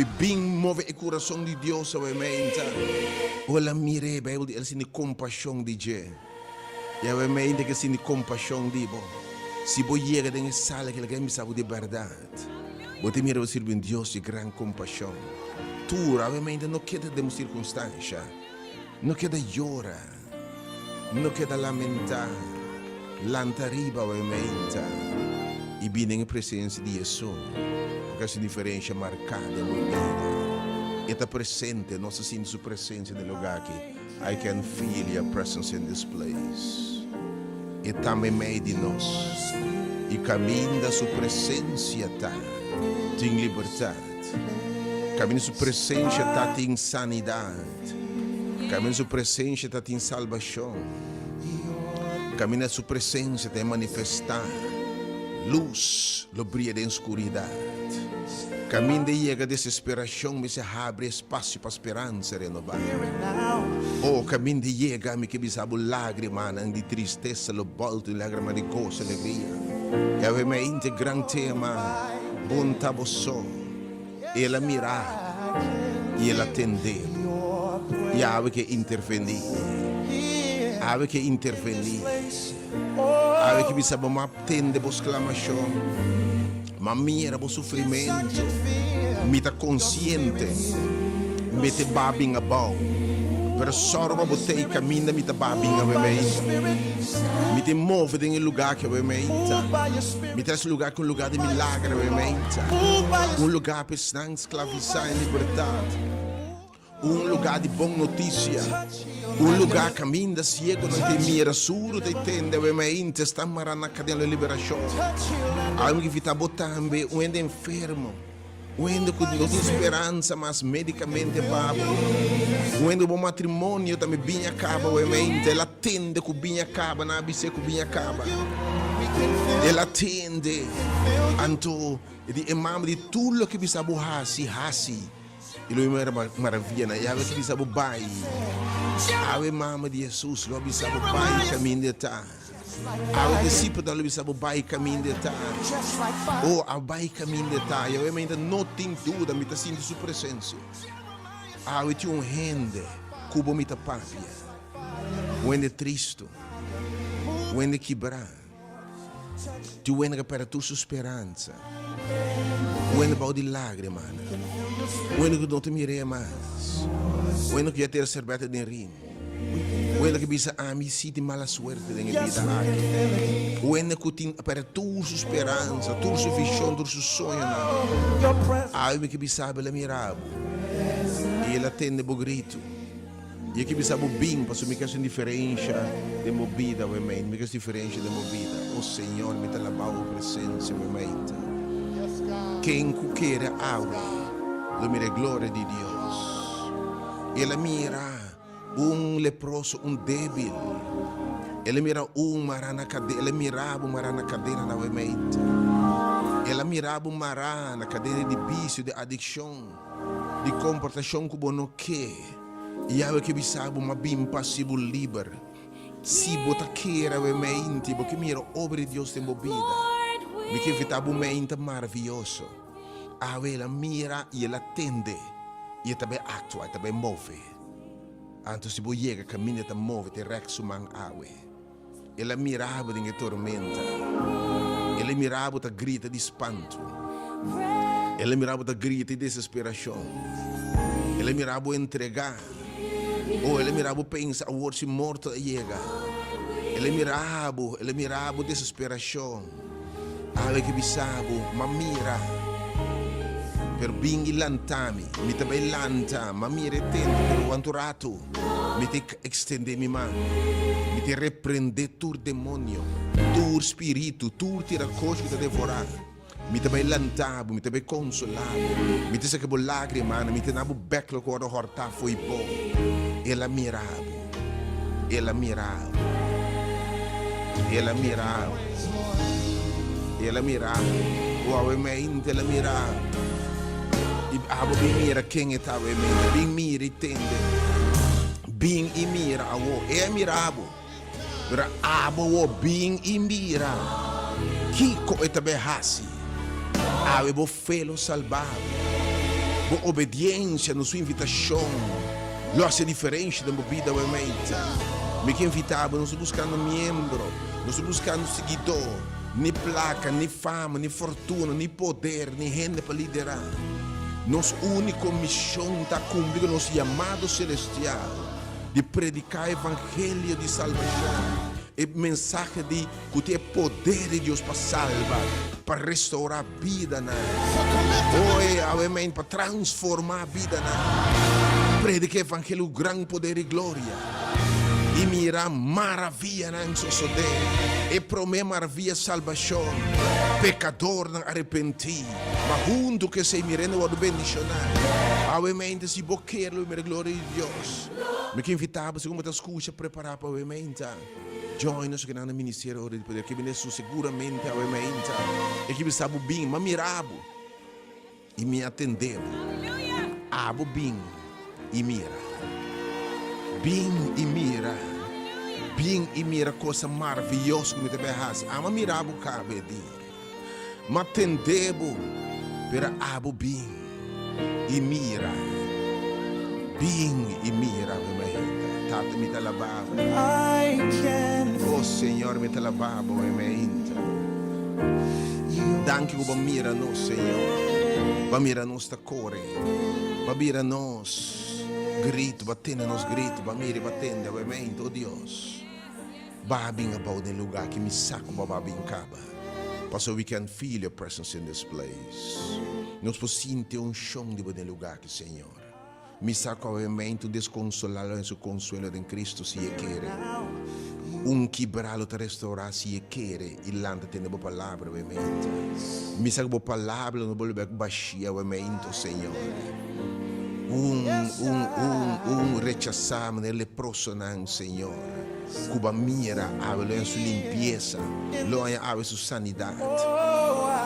Bin move e kurason di Dios awe meinta. Ora mir'é, Beibel di el sinti kompashon di dje. I awe meinta ke sinti kompashon di bo. Si bo yega den e sala ke laga bisa bo di bèrdat, bo ta mira bo sirbi un Dios di gran kompashon. Tur awe meinta no keda den bo sirkunstansha. No keda yora. No keda lamentá. Lanta riba awe meinta i bini den e presensia di Hesus ku hasi un diferensha marká den bo bida. E ta presente, nos ta sinti su presensia den e lugá aki. I can feel your presence in this place. E ta meimei di nos i kaminda su presensia ta, tin libertat. Kaminda su presensia ta, tin sanidat. Kaminda su presensia ta, tin salbashon. Kaminda su presensia ta manifestá, lus lo bria den skuridat. Kaminda e yega desesperashon, mester habri espasio pa speransa renobá. O, kaminda e yega, mi ke bisa bo lágrimanan di tristesa lo bòlta den lágrima di goso i alegria. I awe mainta e gran tema, Bon ta bo so. El a mira bo i el a tende bo. I awe ke intervení. Awe ke intervení. Awe ke bisa bo, M'a tende bo sklamashon. M'a mira bo sufrimentu. Mi ta konsiente. Mi te ba bin abou. Pero sòru pa bo tei kaminda mi ta ba bin awe mei. Mi te move den e lugá aki awe mei ta. Mi ta hasi lugá aki un lugá di milager awe mei ta. Un lugá pa esnan sklavisá en libertat. Un lugá di bon notisia. Un lugá kaminda siegonan ta mira, surdu ta tende, awe mainta sta mará na kadena di liberashon. Awe mi ke invitá bo tambe, un hende enfermo, un hende ku no tin speransa mas medikamente pa bo, un hende ku bo matrimonio tambe bin a kaba awe mainta, el a tende ku bin a kaba, nan a bis'é ku bin a kaba. El a tende. Anto e di e mama di tur loke bisa bo hasi, hasi. I lo mi mira maravianan. I awe ta bisa bo bai. Awe mama di Hesus lo a bisa bo bai kaminda e ta. Awe disipelnan lo bisa bo bai kaminda e ta. O, a bai kaminda e ta. I awe mainta no tin duda mi ta sinti su presensia. Awe tin un hende ku bo mi ta papia. Un hende tristu. Un hende kibrá. Tin un hende ku a pèrdè tur su speransa. Un hende bou di lágrimanan. Un hende ku no ta mir'é mas. Un hende ku ya tira serbèta den rin. Un hende ku bisa, Ami si tin mala suerte den e bida aki. Un hende ku tin a pèrdè tur su speransa, tur su vishon, tur su soñonan. Awe mi ke bisa bo, el a mira bo i el a tende bo gritu. I e ke bisa bo bin, pasobra mi ke hasi un diferensha den bo bida, awe mei. Mi ke hasi diferensha den bo bida. O Señor, mi ta alabá bo presensia, awe mei. Ken ku kere awe lo mira e gloria di Dios. El a mira un leproso, un débil. El a mira un mará na kadena. El a mira bo mará na kadena, awe mei. El a mira bo mará na kadena di bisio, di adikshon. Di komportashon ku bo no ke. Yahweh ke bisa bo, Ma bin pa hasi bo liber. Si bo ta kere awe meinti, bo ke mira obra di Dios den bo bida. Mi ke invitá bo meinta maravioso. Awe el a mira i el a tende, i e ta bai aktua, e ta bai move. Anto si bo yega kaminda e ta move, te rèk su man awe. El a mira bo den e tormenta. El a mira bo ta grita di spantu. El a mira bo ta grita di desesperashon. El a mira bo entregá. Oh, el a mira bo pensa, Awor si morto a yega. El a mira bo, el a mira bo desesperashon. Awe ke bisa bo, M'a mira. Pero bin i lanta mi. Mi ta bai lanta. M'a mira e tende, pero wantu ratu. Mi ta extendé mi man, mi ta reprendé tur demonio, tur spiritu, tur tirakosh ku ta devorá. Mi ta bai lantá bo, mi ta bai konsolá bo, mi ta saka bo lágrimanan, mi ta na bo bèk loke wòrdu hòrtá fo'i bo. El a mira bo, el a mira bo, el a mira bo, el a mira bo. Awe mainta el a mira bo. I abo bin mira ken e ta awe mente. Bin mira i tende. Bin i mira awo. E a mira bo. Pero abo awo bin i mira kiko e ta bay hasi. Awe bo fe lo salba bo. Bo obediensia na su invitashon lo hasi e diferensha den bo bida awe meinta. Mi ke invitá bo, nos ta buskando miembro, nos ta buskando siguidó, ni plaka, ni fama, ni fortuna, ni poder, ni hende pa liderá. Nos úniko mishon ta kumpli ku nos yamado selestial di prediká e evangelio di salbashon, e mensahe di ku tin e poder di Dios pa salba, pa restourá bidanan. Oe, awe men, pa transformá bidanan. Prediká e evangelio ku gran poder i gloria i mira maravianan sosodé. E promé maravia salbashon, pekadornan arepentí, ma huntu ku esei mir'e wòrdu bendishoná. Awe mente, si bo kier lo mira gloria di Dios, mi ke invitá bo, segun bo ta skucha, prepará pa awe mente. Join nos kinan na Ministerio Ora di Poder. Ke bini su seguramente awe mainta. E ke bisa bo bin, m'a mira bo i mi a tende bo. Abo bin i mira. Bin i mira. Bin i mira cosa maravilloso ku mi ta bai hasi. Amo a mira bo kabe di. M'a tende bo, pero abo bin i mira. Bin i mira, mi mainta. Tata, mi ta alabá bo. Oh Señor, mi ta alabá bo, mi mainta. Danki ku bo a mira nos, Señor. Bo a mira nos ta kore. Bo a mira nos gritu, bo a tende nos gritu, bo a mira i bo a tende, mi mainta. Oh Dios. Ba bin abou den lugar ki mi sa ku bo a bin kaba. Pasobra we can feel your presence in this place. Nos por sinti e unshon di bo den lugar aki, Señor. Mi sa ku awe meintu deskonsolá lo haña su konsuelo den Cristo si e kere. Un kibrá lo ta restourá si e kere i lanta tende bo palabra awe meintu. Mi sa ku bo palabra lo no bolbe bek bashí awe meintu, Señor. Un, un, un, un rechasá manera leprosonan, Señor. Ku bo a mira awe lo haña su limpiesa, lo haña awe su sanidat.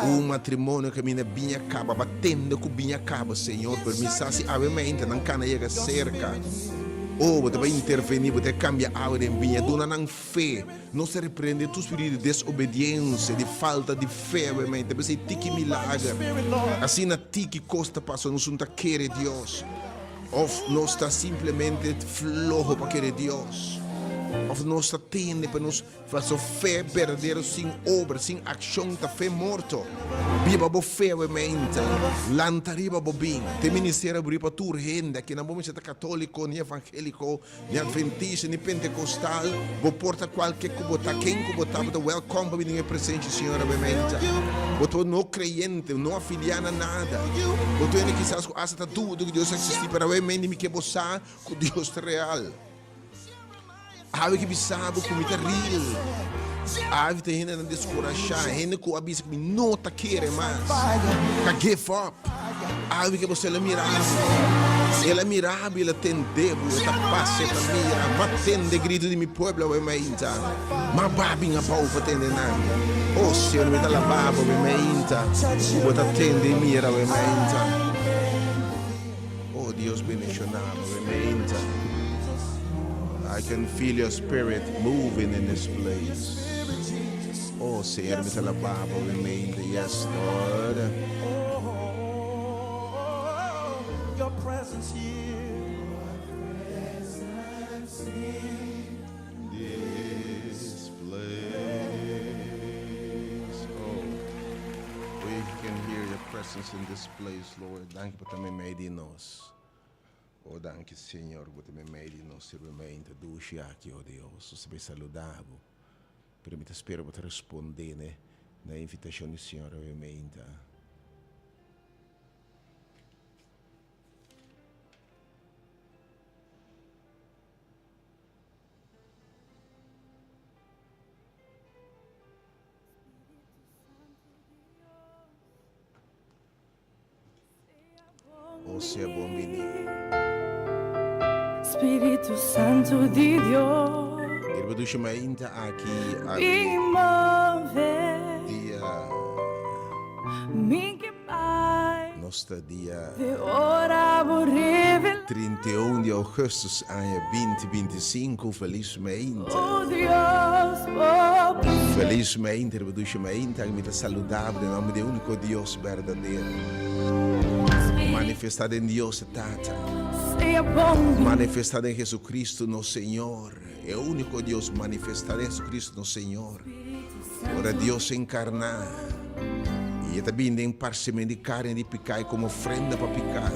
Un matrimonio kaminda biña kaba, bo a tende ku biña kaba, Señor, pero mi sa si awe mainta nan kana yega serka. Oh, bo ta bai intervení, bo ta kambia awe den biña, duna nan fe. Nos ta reprende tur spiritu di desobediensia, di falta di fe awe mainta. P'esei tiki milager, asina tiki kos ta pasa, nos no ta kere Dios. Of nos ta simplemente floho pa kere Dios. Of nos ta tende pa nos paso fe berdadero sin obra, sin accion ta fe morto. Biba bo fe awe mente. Lanta riba bo bin. Te ministerio abri pa tur hende. Akinan bo mester ta catolico, ni evangelico, ni adventista, ni pentecostal. Bo por ta cualke cu bo ta, ken cu bo ta, bo ta welcome pa bini den e presencia di Señor awe mente. Bo ta no creyente, no afilia na nada. Bo ta hende kisas cu hasta ta duda cu Dios ta existi, pero awe mente mi ke bo sa cu Dios ta real. Awe ke bisa bo cu mi ta real. Awe ta hendenan descurasha, hende cu a bisa cu mi no ta kere mas, ta give up. Awe ke bo sa el a mira bo, el a mira bo i el a tende bo, e ta pasa, e ta mira. M'a tende grito di mi pueblo awe mainta, m'a ba bin abou pa tende nan. O Señor, mi ta alabá bo awe mainta, cu bo ta tende i mira awe mainta. O Dios bendiciona bo awe mainta. I can feel your spirit moving in this place. Oh Señor, mi ta alabá bo awe mainta. Yes, Lord. Your presence here. This place. Oh, we can hear your presence in this place, Lord. Danki pa ta meimei di nos. Oh, danki, Señor, bo ta meimei di nos sirbi mainta dushi aki, oh Dios. Nos ta bay saluda bo. Pero mi ta spera bo ta responde ne na e invitacion di Señor awe mainta. O sea bon bini. Spiritu Santu di Dios. Irba dushi mainta aki awe Bin move. dia Mi ke bai. nos ta dia Te ora bo revelá. 31 di augustus aña 2025 felis mainta. O Dios, bo presencia. Felis mainta irba dushi mainta aki mi ta saluda bo den nomber di e unico Dios berdadero. Manifestá den Dios e Tata. Manifestá den Jesucristo nos Señor. E único Dios manifestá den Jesucristo nos Señor. Ora Dios encarná i e ta bini den parsemen di carne di picá i como ofrenda pa picá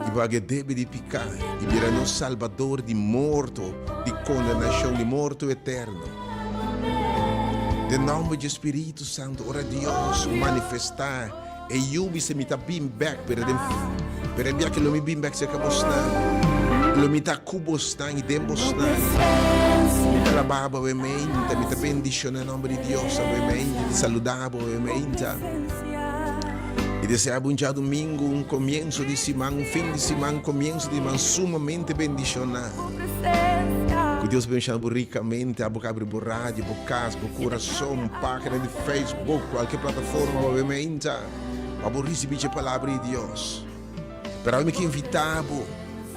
i paga e debe di picá i bira nos Salbador di morto, di condenacion, di morto eterno. Den nomber dje Spiritu Santo, ora Dios manifestá E yu bisa mi ta bin bek, pero den pero e biaha lo mi bin bek serka bosnan. Lo mi ta ku bosnan i den bosnan. Mi ta alabá bo awe meinta, mi ta bendishoná e nòmber di Dios awe meinta, mi ta saludá bo awe meinta. I deseá bo un djadumingu, un komienso di siman, un fin di siman, komienso di siman sumamente bendishoná. Ku Dios bendishoná bo rikamente, abo ku abri bo radio, bo kas, bo kurason, página di Facebook, kualke plataforma bo meinta pa bo risibí dje Palabra di Dios. Pero awe mi ke invitá bo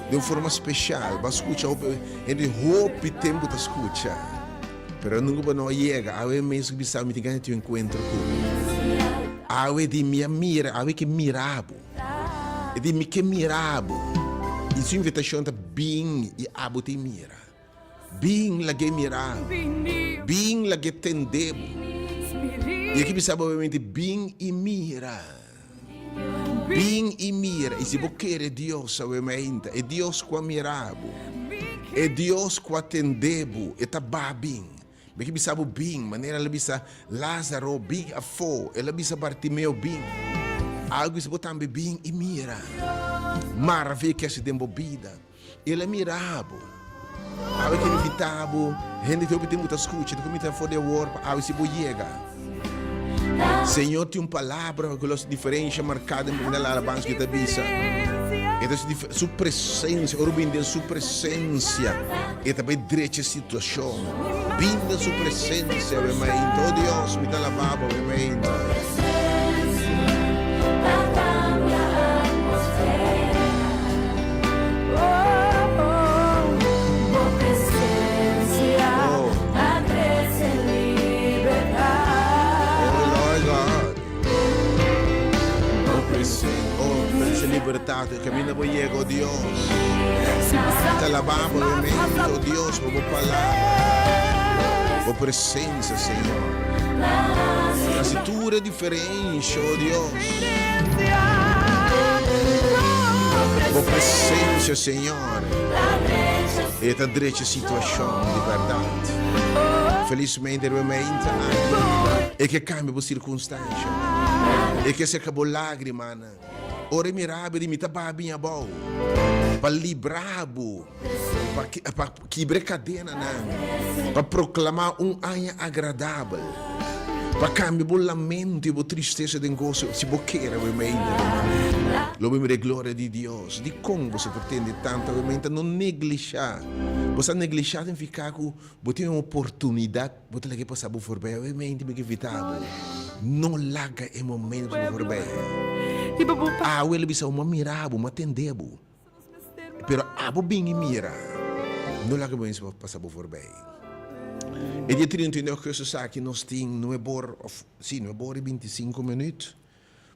den un forma speshal. Bo a skucha hopi hende hopi tempu ta skucha, pero nunka bo no a yega. Awe mes ku bisa mi tin gana di tin un enkuentro ku bo. Awe di mi a mira, awe ke mira bo. E di mi ke mira bo. I su invitashon ta bin i abo tin mira. Bin lag'é mira bo. Bin lag'é tende bo. I e ke bisa bo obviamente bin i mira. Bin i mira. I si bo kere Dios obviamente, e Dios ku a mira bo, e Dios ku a tende bo, e ta ba bin. Mi ke bisa bo bin, manera el a bisa Lázaro, bin afó, el a bisa Bartimeo, bin. Algu bisa bo tambe, bin i mira. Maravia ke hasi den bo bida. El a mira bo. Awe ke invitá bo, hende te hopi tempu ta skucha, ta kuminsá for di awor pa awe si bo yega. Señor tin un palabra ku los diferensha marká den bo la alabansa ku e ta bisa. E ta su presensia, ora bo bin den su presensia, e ta bai drecha e situashon. Bin den su presensia, awe mainta. Oh Dios, mi ta alabá bo awe mainta. Libertad, caminda bo yega, oh Dios. Te alabamos, oh Dios, por bo palabra, bo presencia, Señor. Hace tu diferencia, oh Dios. Bo presencia, Señor, e ta drecha situacion di berdad. Felizmente riba meinta aki, e ke cambia bo circunstancia, e ke seca bo lagrimanan. Ora e mira bo e di, Mi ta baha bin abou pa libra bo, pa pa kibra e kadenanan, pa proklamá un aña agradabel, pa kambia bo lamento i bo tristesa den goso. Si bo kere awe meinta, ruman, lo bo mira e gloria di Dios. Dikon bo sa ta tende tantu awe meinta? No neglishá. Bo sa neglishá ta nifiká ku bo tin un oportunidat, bo ta laga e pasa bo forbei. Awe meinta mi ke invitá bo, no laga e momento pasa bo forbei. Awe lo bisa bo, Mi a mira bo, mi a tende bo. Pero abo bin i mira, no laga bo mester pasa bo voorbij. E dia 31 di augustus aki nos tin nuebe or, of si, nuebe or i bintisinko minuut.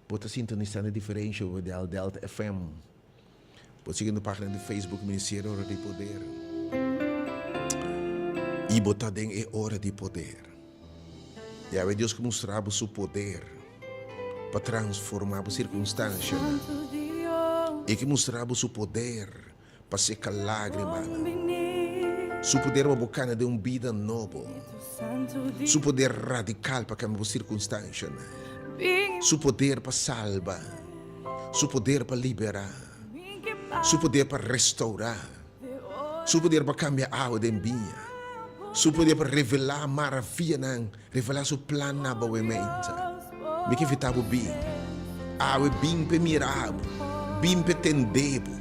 Bo ta sintonisa na diferensha over di Delta FM. Bo sigui nos pagina di Facebook Ministerio Ora di Poder. I bo ta den e ora di poder. Yahweh Dios ke mustra bo su poder pa transforma bo sirkunstanshanan. E ke mustra bo su poder pa seka lagrimanan. Su poder pa bo kana den un bida nobo. Su poder radikal pa kambia bo sirkunstanshanan. Su poder pa salba. Su poder pa libera. Su poder pa restoura. Su poder pa kambia awa den biña. Su poder pa revelá maravianan, revelá su plan na bo meinta. Mi ke invitá bo bin. Awe bin p'e mira bo. Bin p'e tende bo.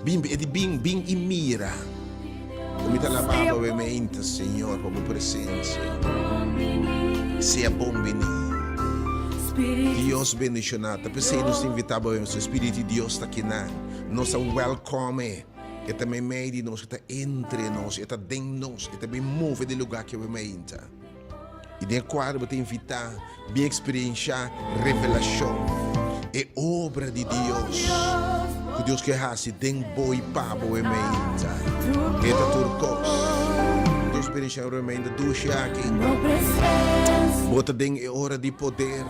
Bin p'e di bin, bin i mira. Ku mi ta alabá bo awe meinta, Señor, pa bo presensia. Sea bon biní. Dios bendishoná. Ta p'esei nos ta invitá bo awe, nuestro Spiritu di Dios ta kinan. Nos a welcome E ta meimei di nos, e ta entre nos, e ta den nos, e ta bin move di lugá ke bo ta. I den e kuadro bo ta invitá bin eksperenshá revelashon. E obra di Dios ku Dios ke hasi den bo i pa bo e meinta. E ta tur kos. Dios bendicioná bo e meinta dushi aki. Bo ta den e ora di poder.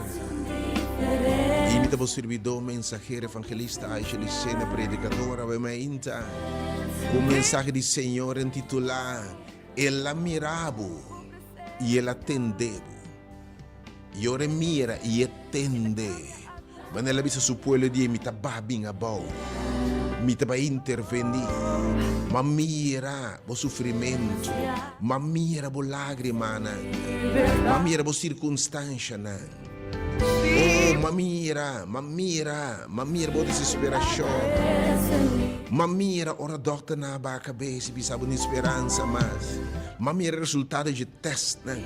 I mi ta bo sirbidó, mensahero, evangelista, Aisha Licena, predikadora bo e meinta. Ku un mensahe di Señor entitulá, El a mira bo i el a tende bo. I ora e mira i e tende, manera el a bisa su pueblo di, Mi ta ba bin abou, mi ta bai intervení. M'a mira bo sufrimentu, m'a mira bo lágrimanan, m'a mira bo sirkunstanshanan. O, m'a mira, m'a mira, m'a mira bo desesperashon. M'a mira ora dòkternan a baha kabes i bisa bo no tin speransa mas. M'a mira resultado dje testnan.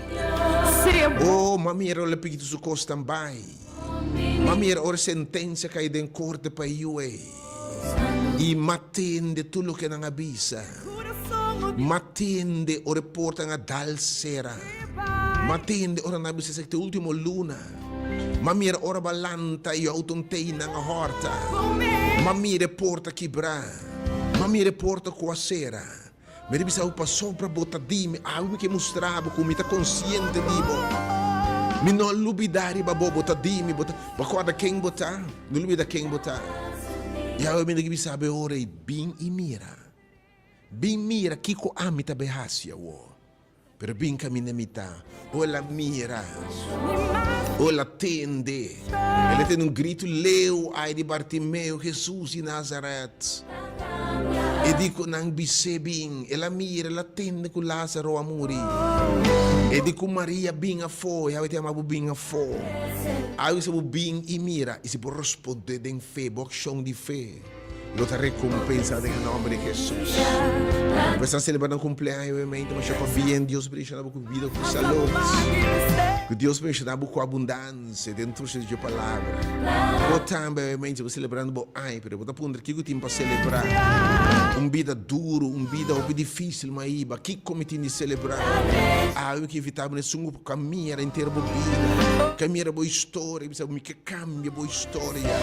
Oh, m'a mira ora pikitu su kosnan bai. M'a mira ora sentensia kai den korte pa e yu ei. I m'a tende tur loke nan a bisa. M'a tende ora e portanan a dal sera. M'a tende ora nan a bisa esaki ta e ultimo luna. M'a mira ora bo a lanta i auto nteinan a hòrta. M'a mira e porta kibrá. M'a mira e porta ku a sera. Mi ta bisa bo pasobra bo ta di mi, awe mi ke mustra bo ku mi ta konsiente di bo. Mi no a lubidá riba bo, bo ta di mi, bo ta, bo a kòrda ken bo ta? No lubida ken bo ta. I awe mi ta ke bisa bo e ora ei, bin i mira. Bin mira kiko ami ta bai hasi awor. Pero bin kaminda mi ta. O el a mira. O el a tende. El a tende un gritu leu ai di Bartimeo, Hesus di Nazaret. E di ku nan bis'é bin. El a mira, el a tende ku Lázaro a muri. E di ku Maria bin afó. Yahweh ta yama bo bin afó. Ai bisa bo bin i mira. I si bo respondé den fe, bo akshon di fe. Lo ta recompensa den e nomber di Jesus. Bo esnan celebra nan cumpleaños e mente masha pabien Dios bendiciona bo cu bida cu salud. Cu Dios bendiciona bo cu abundancia den tur su dje palabra. Bo tambe e mente bo celebrando bo aña pero bo ta puntra kico tin pa celebra. Un bida duro, un bida hopi dificil ma hiba kico mi tin di celebra? Awe mi ke invita bo na esun cu camia henter bo bida, camia bo historia, bisa bo mi ke Cambia bo historia.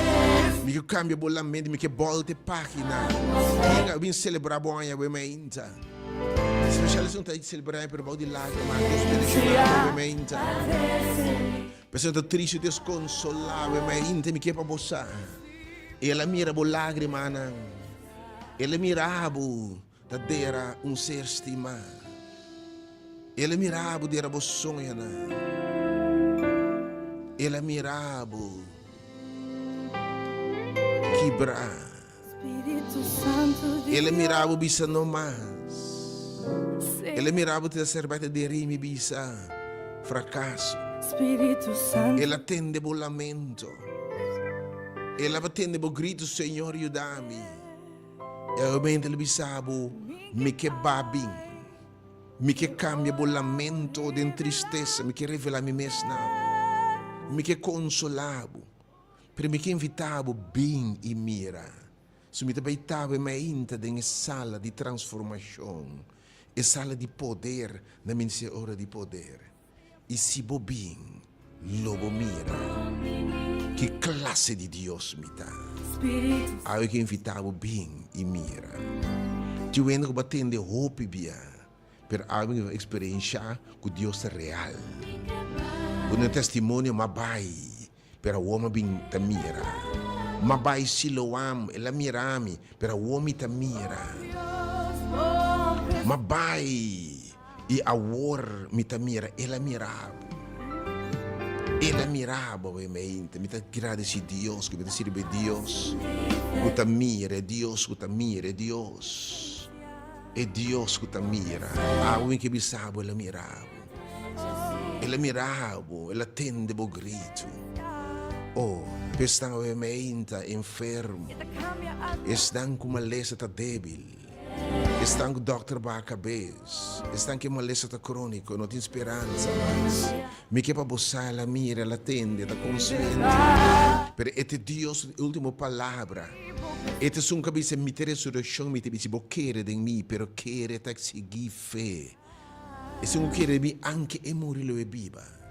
Mi ke cambia bo lamento, mi ke bolta e pagina. Binga, bin celebra bo aña bo meinta. Especial si un ta celebra aña pero bou di lagrima, Dios bendiciona bo meinta. Persona ta triste, desconsola bo meinta, mi ke pa bo sa. El a mira bo lagrimanan. El a mira bo ta dera un ser stima. El a mira bo dera bo soñanan. El a mira bo kibrá. El a mira bo bisa no mas. El a mira bo ta serbete den rimi bisa frakaso. El a tende bo lamento. El a tende bo grito, Señor yuda mi. E obviamente el a bisa bo, Mi ke ba bin. Mi ke kambia bo lamento den tristesa. Mi ke revelá mi mes na bo. Mi ke konsolá bo. Pero mi ke invitá bo bin i mira. So mi ta bai taba e mainta den e sala di transformashon, e sala di poder, na mi disi e ora di poder. I si bo bin, lo bo mira ki klase di Dios mi ta. Awe ke invitá bo bin i mira. Tin wende ku bo a tende hopi bia, pero awe bo eksperenshá ku Dios ta real. Bo no testimonio m'a bai, pero awor m'a bin ta mira. M'a bai Siloam, el a mira mi, pero awor mi ta mira. M'a bai. I awor mi ta mira, El a mira bo. El a mira bo, awe mente. Mi ta gradeci Dios ku mi ta sirbi Dios ku ta mira, e Dios ku ta mira, e Dios, e Dios ku ta mira. Awe mi ke bisa bo, El a mira bo. El a mira bo, El a tende bo gritu. Oh, esnan awe mente enfermo, esnan ku malesa ta debil. Esnan ku dòkter baha kabes, esnan ku e malesa ta króniko, no tin speransa mas. Mi ke pa bo sa, el a mira, el a tende, e ta konsiente. Pero e ta Dios su último palabra. E ta esun ku a bisa, Mi ta resurekshon, mi ta bisa, bo kere den mi, pero kere ta eksigí fe. Esun ku kere den mi, anke e muri lo e biba.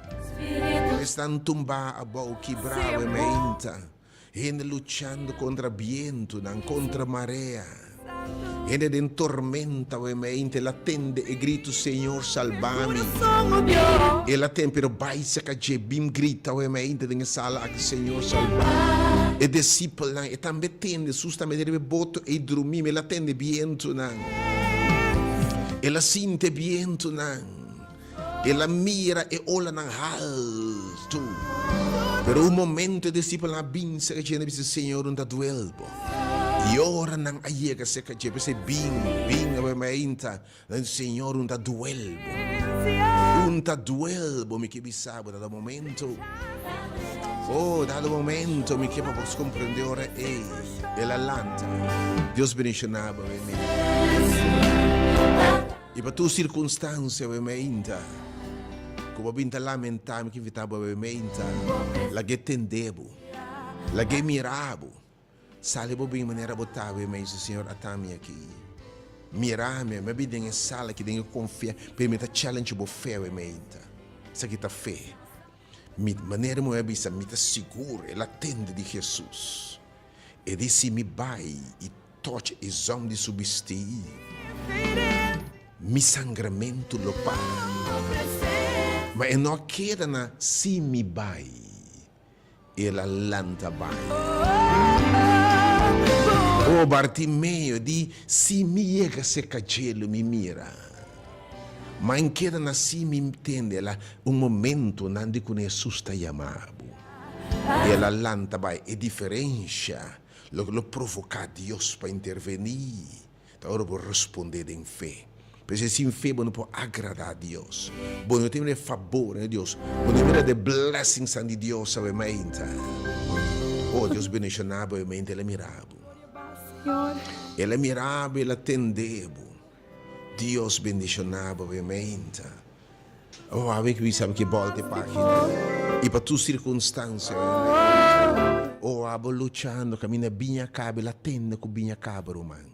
Esnan tumbá abou, kibrá, wemeinta. Hende luchando kontra bientunan, kontra marea. Hende den tormenta awe meinte, el a tende e gritu, Señor, salba mi. El a tende, pero bai saka dje, bin grita awe meinte den e sala aki, Señor, salba mi. E disipelnan, e tambe tende, Jesús tambe ta riba e boto ei drumí, ma el a tende bientunan. El a sinti e bientunan. El a mira e olanan haltu. Pero un momento e disipelnan a bin serka dje i a bisa, Señor, un ta duel bo. I ora nan a yega serka dje, p'esei bin, bin awe mainta, nan di, Señor, un ta duel bo. Un ta duel bo, mi ke bisa bo, dado momento. Oh, dado momento, mi ke pa bo komprende ora ei. El a lanta. Dios bendishoná bo, awe mainta. I pa tur sirkunstansia bo e meinta ku bo bin ta lamentá, mi ke invitá bo e meinta, lag'é tendé bo, lag'é mira bo. Sali bo bin manera bo ta, bo e mei, Señor, ata mi aki. Mira mi, mi a bin den e sala aki den e konfia, pero mi ta challenge bo fe bo e meinta. Esaki ta fe. Mi, manera mi a bisa, mi ta sigur el a tende di Hesus. E di si mi bai i touch e zòm di su bistí, mi sangramentu lo para. Ma e no a keda na si mi bai, el a lanta bai. O Bartimeo di si mi yega serka dje lo mi mira. Ma en keda na si mi tende el a un momento nan di ku Hesus ta yama bo. El a lanta bai. E diferensha loke lo provoká Dios pa intervení ta ora bo respondé den fe. P'esei sin fe bo no por agradá Dios. Bo no tin mira e fabor di Dios. Bo no mira de blessingsnan di Dios awe mainta. Oh, Dios bendishoná bo awe mainta. El a mira bo. El a mira bo, el a tende bo. Dios bendishoná bo awe mainta. Oh, awe ku sabe ke bolta e pagina. I pa tur sirkunstansia. Oh, abo luchando kaminda biña kabe, la tende ku biña kaba, ruman.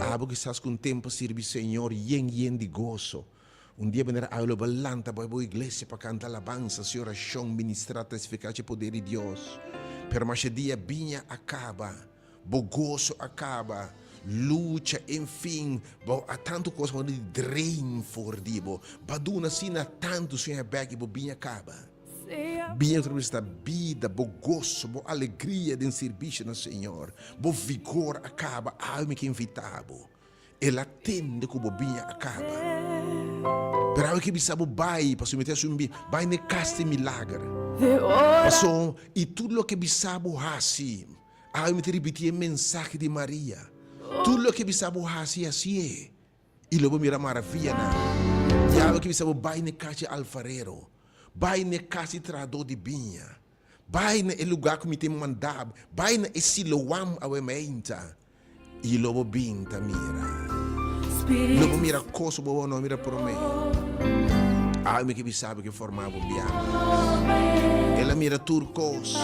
Abo kisas ku un tempu a sirbi Señor yen yen di goso. Un dia manera awe lo bo a lanta bai bo iglesia pa kanta alabansa, hasi orashon, ministrá, testifiká dje poder di Dios. Pero masha dia biña a kaba. Bo goso a kaba, lucha, enfin, bo a tantu kos bo di drain for di bo. Bo a duna asina tantu suña bek i bo biña kaba. Biña ku ta representa bida, bo goso, bo alegria den sirbisio na Señor. Bo vigor a kaba, awe mi ke invita bo. El a tende ku bo biña a kaba. Pero awe ke bisa bo bai, pasobra mi ta hasi un bi, bai na e kas di milager. Pasobra i tur loke bisa bo hasi, awe mi ta ripití e mensahe di Maria, tur loke bisa bo hasi, hasié, i lo bo mira maravianan. I awe ke bisa bo bai na e kas di alfarero, bai na e kas di trahadó di biña, bai na e lugá ku mi ta manda bo, bai na e Siloam awe meinta. I lo bo bin ta mira. Lo bo mira kos ku bo no a mira promé. Awe mi ke bisa bo ke forma bo biaha. El a mira tur kos.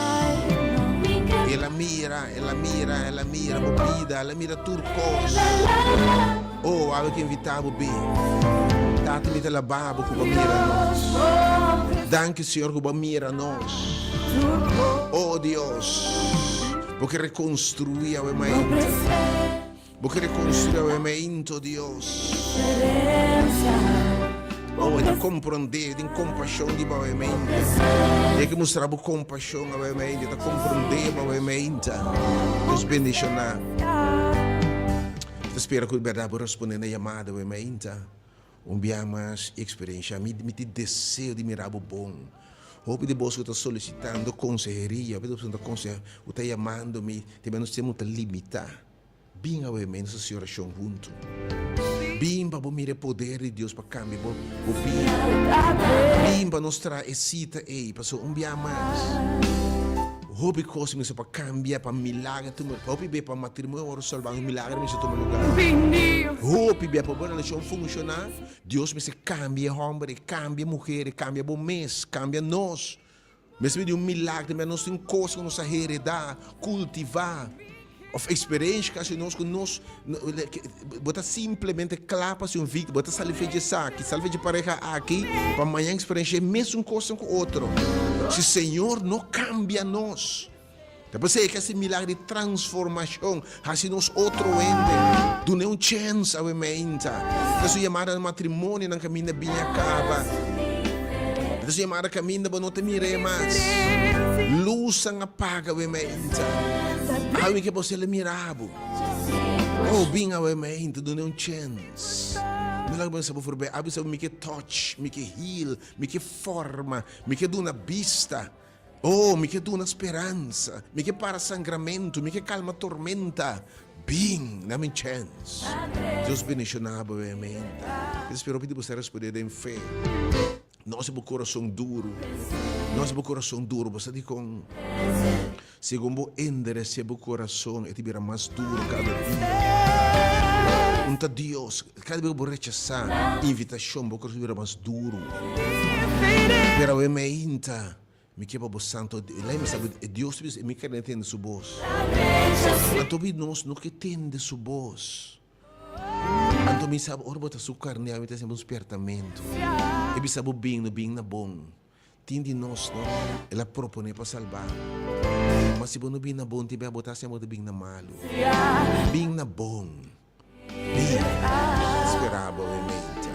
El a mira, el a mira, el a mira bo bida, el a mira tur kos. Oh, awe ke invita bo bin. Tata mi ta laba bo ku bo a mira nos. Danki Señor ku bo a mira nos. Oh Dios. Bo ke rekonstruí awe mainta. Bo ke rekonstruí awe mainta, oh Dios. Oh, e ta komprondé, tin kompashon di bo awe mainta. E ke mustra bo kompashon awe mainta, e ta komprondé bo awe mainta. Dios bendishoná. Ta spera ku di bèrdat bo respondé na yamada awe mainta. Un bia mas eksperenshá. Mi mi tin deseo di mira bo bon. Hopi di boso ku ta solisitando konseheria, hopi di boso ku ta konseha, ku ta yamando mi, te nos tempu ta limitá. Bin awe mi, nos hasi orashon huntu. Bin pa bo mira e poder di Dios pa kambia bo bo bida. Bin pa nos traha e sita ei, pasobra un bia mas hopi kos mester pa kambia, pa milager tuma, hopi bia pa matrimonio wòrdu salbá, un milager mester tuma lugá. Hopi bia pa bo relashon funshoná, Dios mester kambia e hòmber, e kambia e muher, e kambia bo mes, kambia nos. Mester bini un milager, tambe nos tin kos ku nos a heredá, kultivá, òf eksperensha ku a hasi nos ku nos, bo ta simplemente kla pa ser un víktima, bo ta sali fe dje esaki, sali fe dje pareha aki, pa mañan eksperensha e mesun kosnan ku otro. Si Señor no kambia nos. Ta p'esei ku hasi milagro di transformashon, hasi nos otro hende. Dun'é un chèns awe meinta. Ta su yamada na matrimonionan kaminda bin a kaba. Ta su yamada kaminda bo no ta mir'é mas. Lusnan a paga awe meinta. Awe ke bo sele mira bo. Oh, bin awe meinta, dun'é un chèns. Mi laga bo sa bo forbei. Awe bisa bo mi ke touch, mi ke heal, mi ke forma, mi ke duna bista. Oh, mi ke duna speransa, mi ke para sangramentu, mi ke kalma tormenta. Bin, na mi chèns. Dios bendishoná bo e meinta. Mi ta spera hopi di bo sa respondé den fe. No hasi bo kurason duru. No hasi bo kurason duru. Bo sa dikon? Segun bo enderesé bo kurason, e ta bira mas duru kada dia. Un ta Dios. Kada bes ku bo rechasá invitashon, bo kurason ta bira mas duru. Pero awe meinta, mi ke pa bo santo. Lei mi sa ku e Dios ta bisa, e mi kere tende su bos. Anto bi nos no ke tende su bos. Anto mi sa ora bo ta su karnel, mi ta hasiendo un spiertamentu. E bisa bo bin, no bin na bon. Tin di nos no, el a proponé pa salbá. Ma si bo no bin na bon, tin bia bo ta hasi bo ta bin na malu. Bin na bon. Bin. Spera bo mente.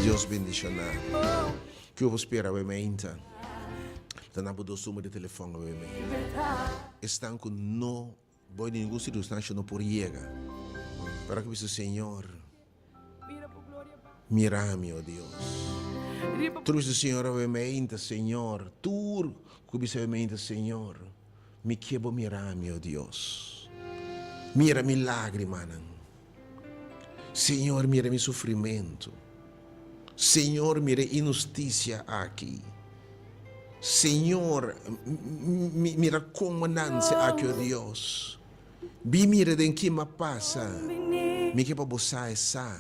Dios bendishoná. Kiko bo spera bo mente? Ta na bo dos numero di telefòn awe mente. Esnan ku no bo den ningun sirkunstansha no por yega. Pero aki bisa, Señor. Mira mi, o Dios. Tur bisa Señor awe meinta, Señor. Tur ku bisa awe meinta, Señor, mi ke bo mira mi, o Dios. Mira mi lágrimanan. Señor, mira mi sufrimentu. Señor, mira e inhustisia aki. Señor, mira kon nan aki, o Dios. Bi mira den ki m'a pasa. Mi ke pa bo sa e sa.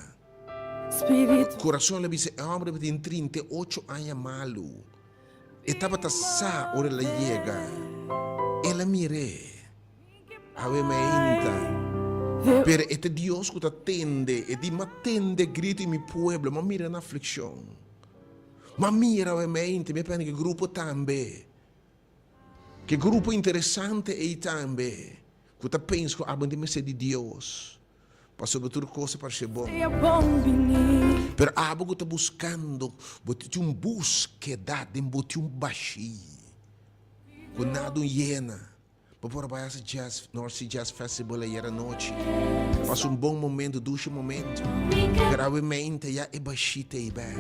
Kurason la bisa e hòmber tabatin 38 aña malu. E tabata sa ora el a yega. El a mir'é. Awe mainta. Pero e ta Dios ku ta tende. E di, M'a tende gritu di mi pueblo. M'a mira nan aflikshon. M'a mira awe mainta. Mi a pende ku e grupo tambe. Ke grupo interesante ei tambe ku ta pensa ku abo tin mester di Dios pasobra tur kos a parse bon. Pero abo ku ta buskando, bo tin un buskeda den bo tin un bashí ku nada un yena. Bo por a bai hasi jazz, North Sea Jazz Festival ayer anochi. Pasa un bon momento, dushi momento. Pero awe mente ya e bashí ta ei bek.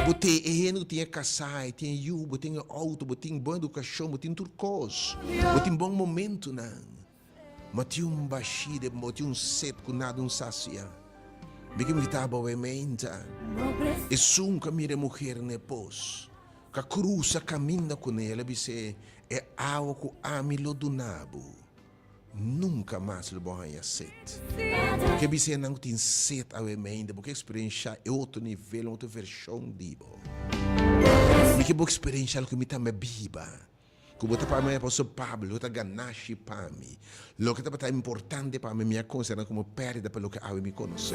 Bo te e hende ku tin e kasá, e tin e yu, bo tin e outo, bo tin bon edukashon, bo tin tur kos. Bo tin bon momentunan. Ma tin un bashí den bo, tin un set ku nada un sasia. Mi ke mi ta bo awe mente. Esun ku a mira e muher na e pos. Ka krusa kaminda kuné, el a bis'é, E awa ku ami lo duna bo, nunka mas lo bo haña set. Ke bis'é nan ku tin set awe meinda, bo ke eksperenshá e otro nivel, un otro vershon di bo. Mi ke bo eksperenshá loke mi tambe a biba. Ku bo ta pa mi, apòstel Pablo, lo ta ganashi pa mi. Loke tabata importante pa mi, mi a konsiderá komo pèrdida pa loke awe mi konosé.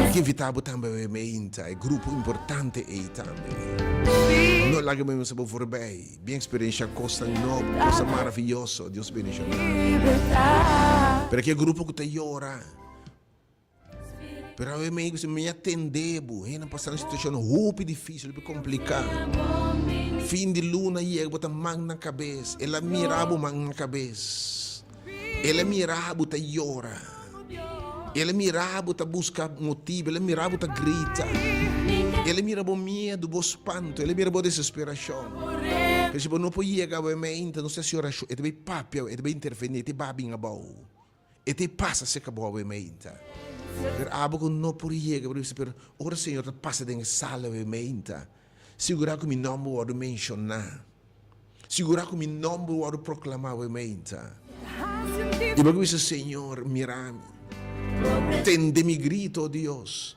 Mi ke invitá bo tambe awe meinta, e grupo importante ei tambe. No laga mi mester bo voorbij. Bien eksperenshá kosnan nobo, kosnan maravioso. Dios bendishoná. Pero aki e grupo ku ta yora. Pero awe mi mi a tende bo. Hende a pasa un situacion hopi dificil, hopi complica. Fin di luna yega, bo ta man na cabes. El a mira bo man na cabes. El a mira bo ta yora. El a mira bo ta busca motibo. El a mira bo ta grita. El a mira bo miedo, bo spanto. El a mira bo desesperacion. Pero si bo no por yega awe meinta, nos ta haci oracion. E ta bay papia, e ta bay interveni, e ta bay bin abao. E te pasa serka bo awe meinta. Pero abo ku no por yega, bo ta bisa, pero ora Señor ta pasa den e sala awe meinta, sigurá ku mi nòmber wòrdu menshoná. Sigurá ku mi nòmber wòrdu proklamá awe meinta. I bo ke bisa, Señor, mira mi. Tende mi grito, o Dios.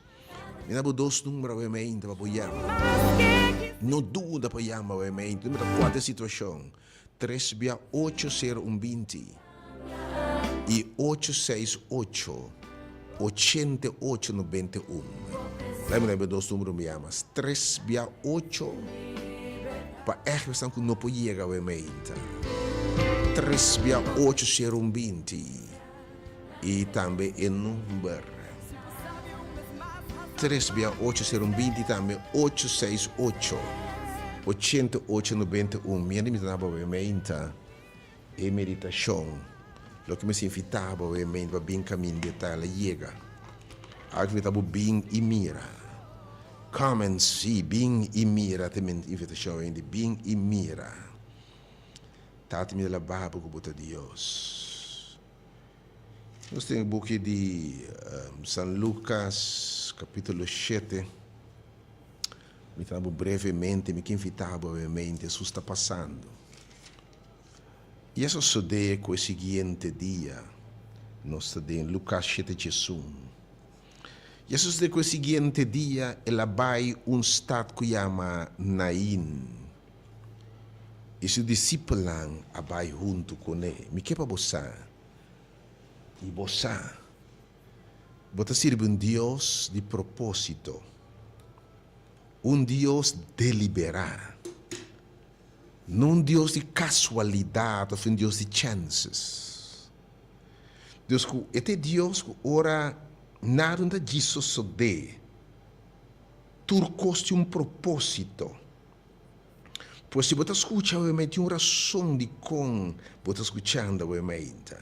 Mi na bo dos number awe meinta pa bo yama. No duda pa yama awe meinta. No importa kua ta e situashon. Tres bia ocho sero un 20 i ocho seis ocho 88 91. Laat mi na dos numero mi yama. Tres bia ocho pa echt esnan ku no por yega awe meinta. Tres bia ocho sero un binti i tambe e number tres bia ocho sero un binti tambe ocho seis ocho ochenta ocho nobenta un. Mi a limita na bo meinta e meditashon loke mi a sinfita bo meinta pa bin kaminda e tal a yega. Aki mi ta bo bin i mira. Come and see, bin i mira ta mi invitashon hende, bin i mira. Tata mi ta laba bo ku bo ta Dios. Nos tin e buki di San Lukas kapitulo shete. Mi ta bo brevemente, mi ke invita bo brevemente, Hesus ta pasando. I a sosodé ku e siguiente dia, nos ta den Lukas shete djesun. I a sosodé ku e siguiente dia el a bai un stat ku yama Nain. I su disipelnan a bai huntu kuné. Mi ke pa bo sa, i bo sa, bo ta sirbi un Dios di propósito, un Dios deliberá, no un Dios di kasualidat òf un Dios di chènses. Dios ku e ta e Dios ku ora nada no ta djis sosodé, tur kos tin un propósito. Pues si bo ta skucha awemei tin un rason dikon bo ta skuchando awemei ta.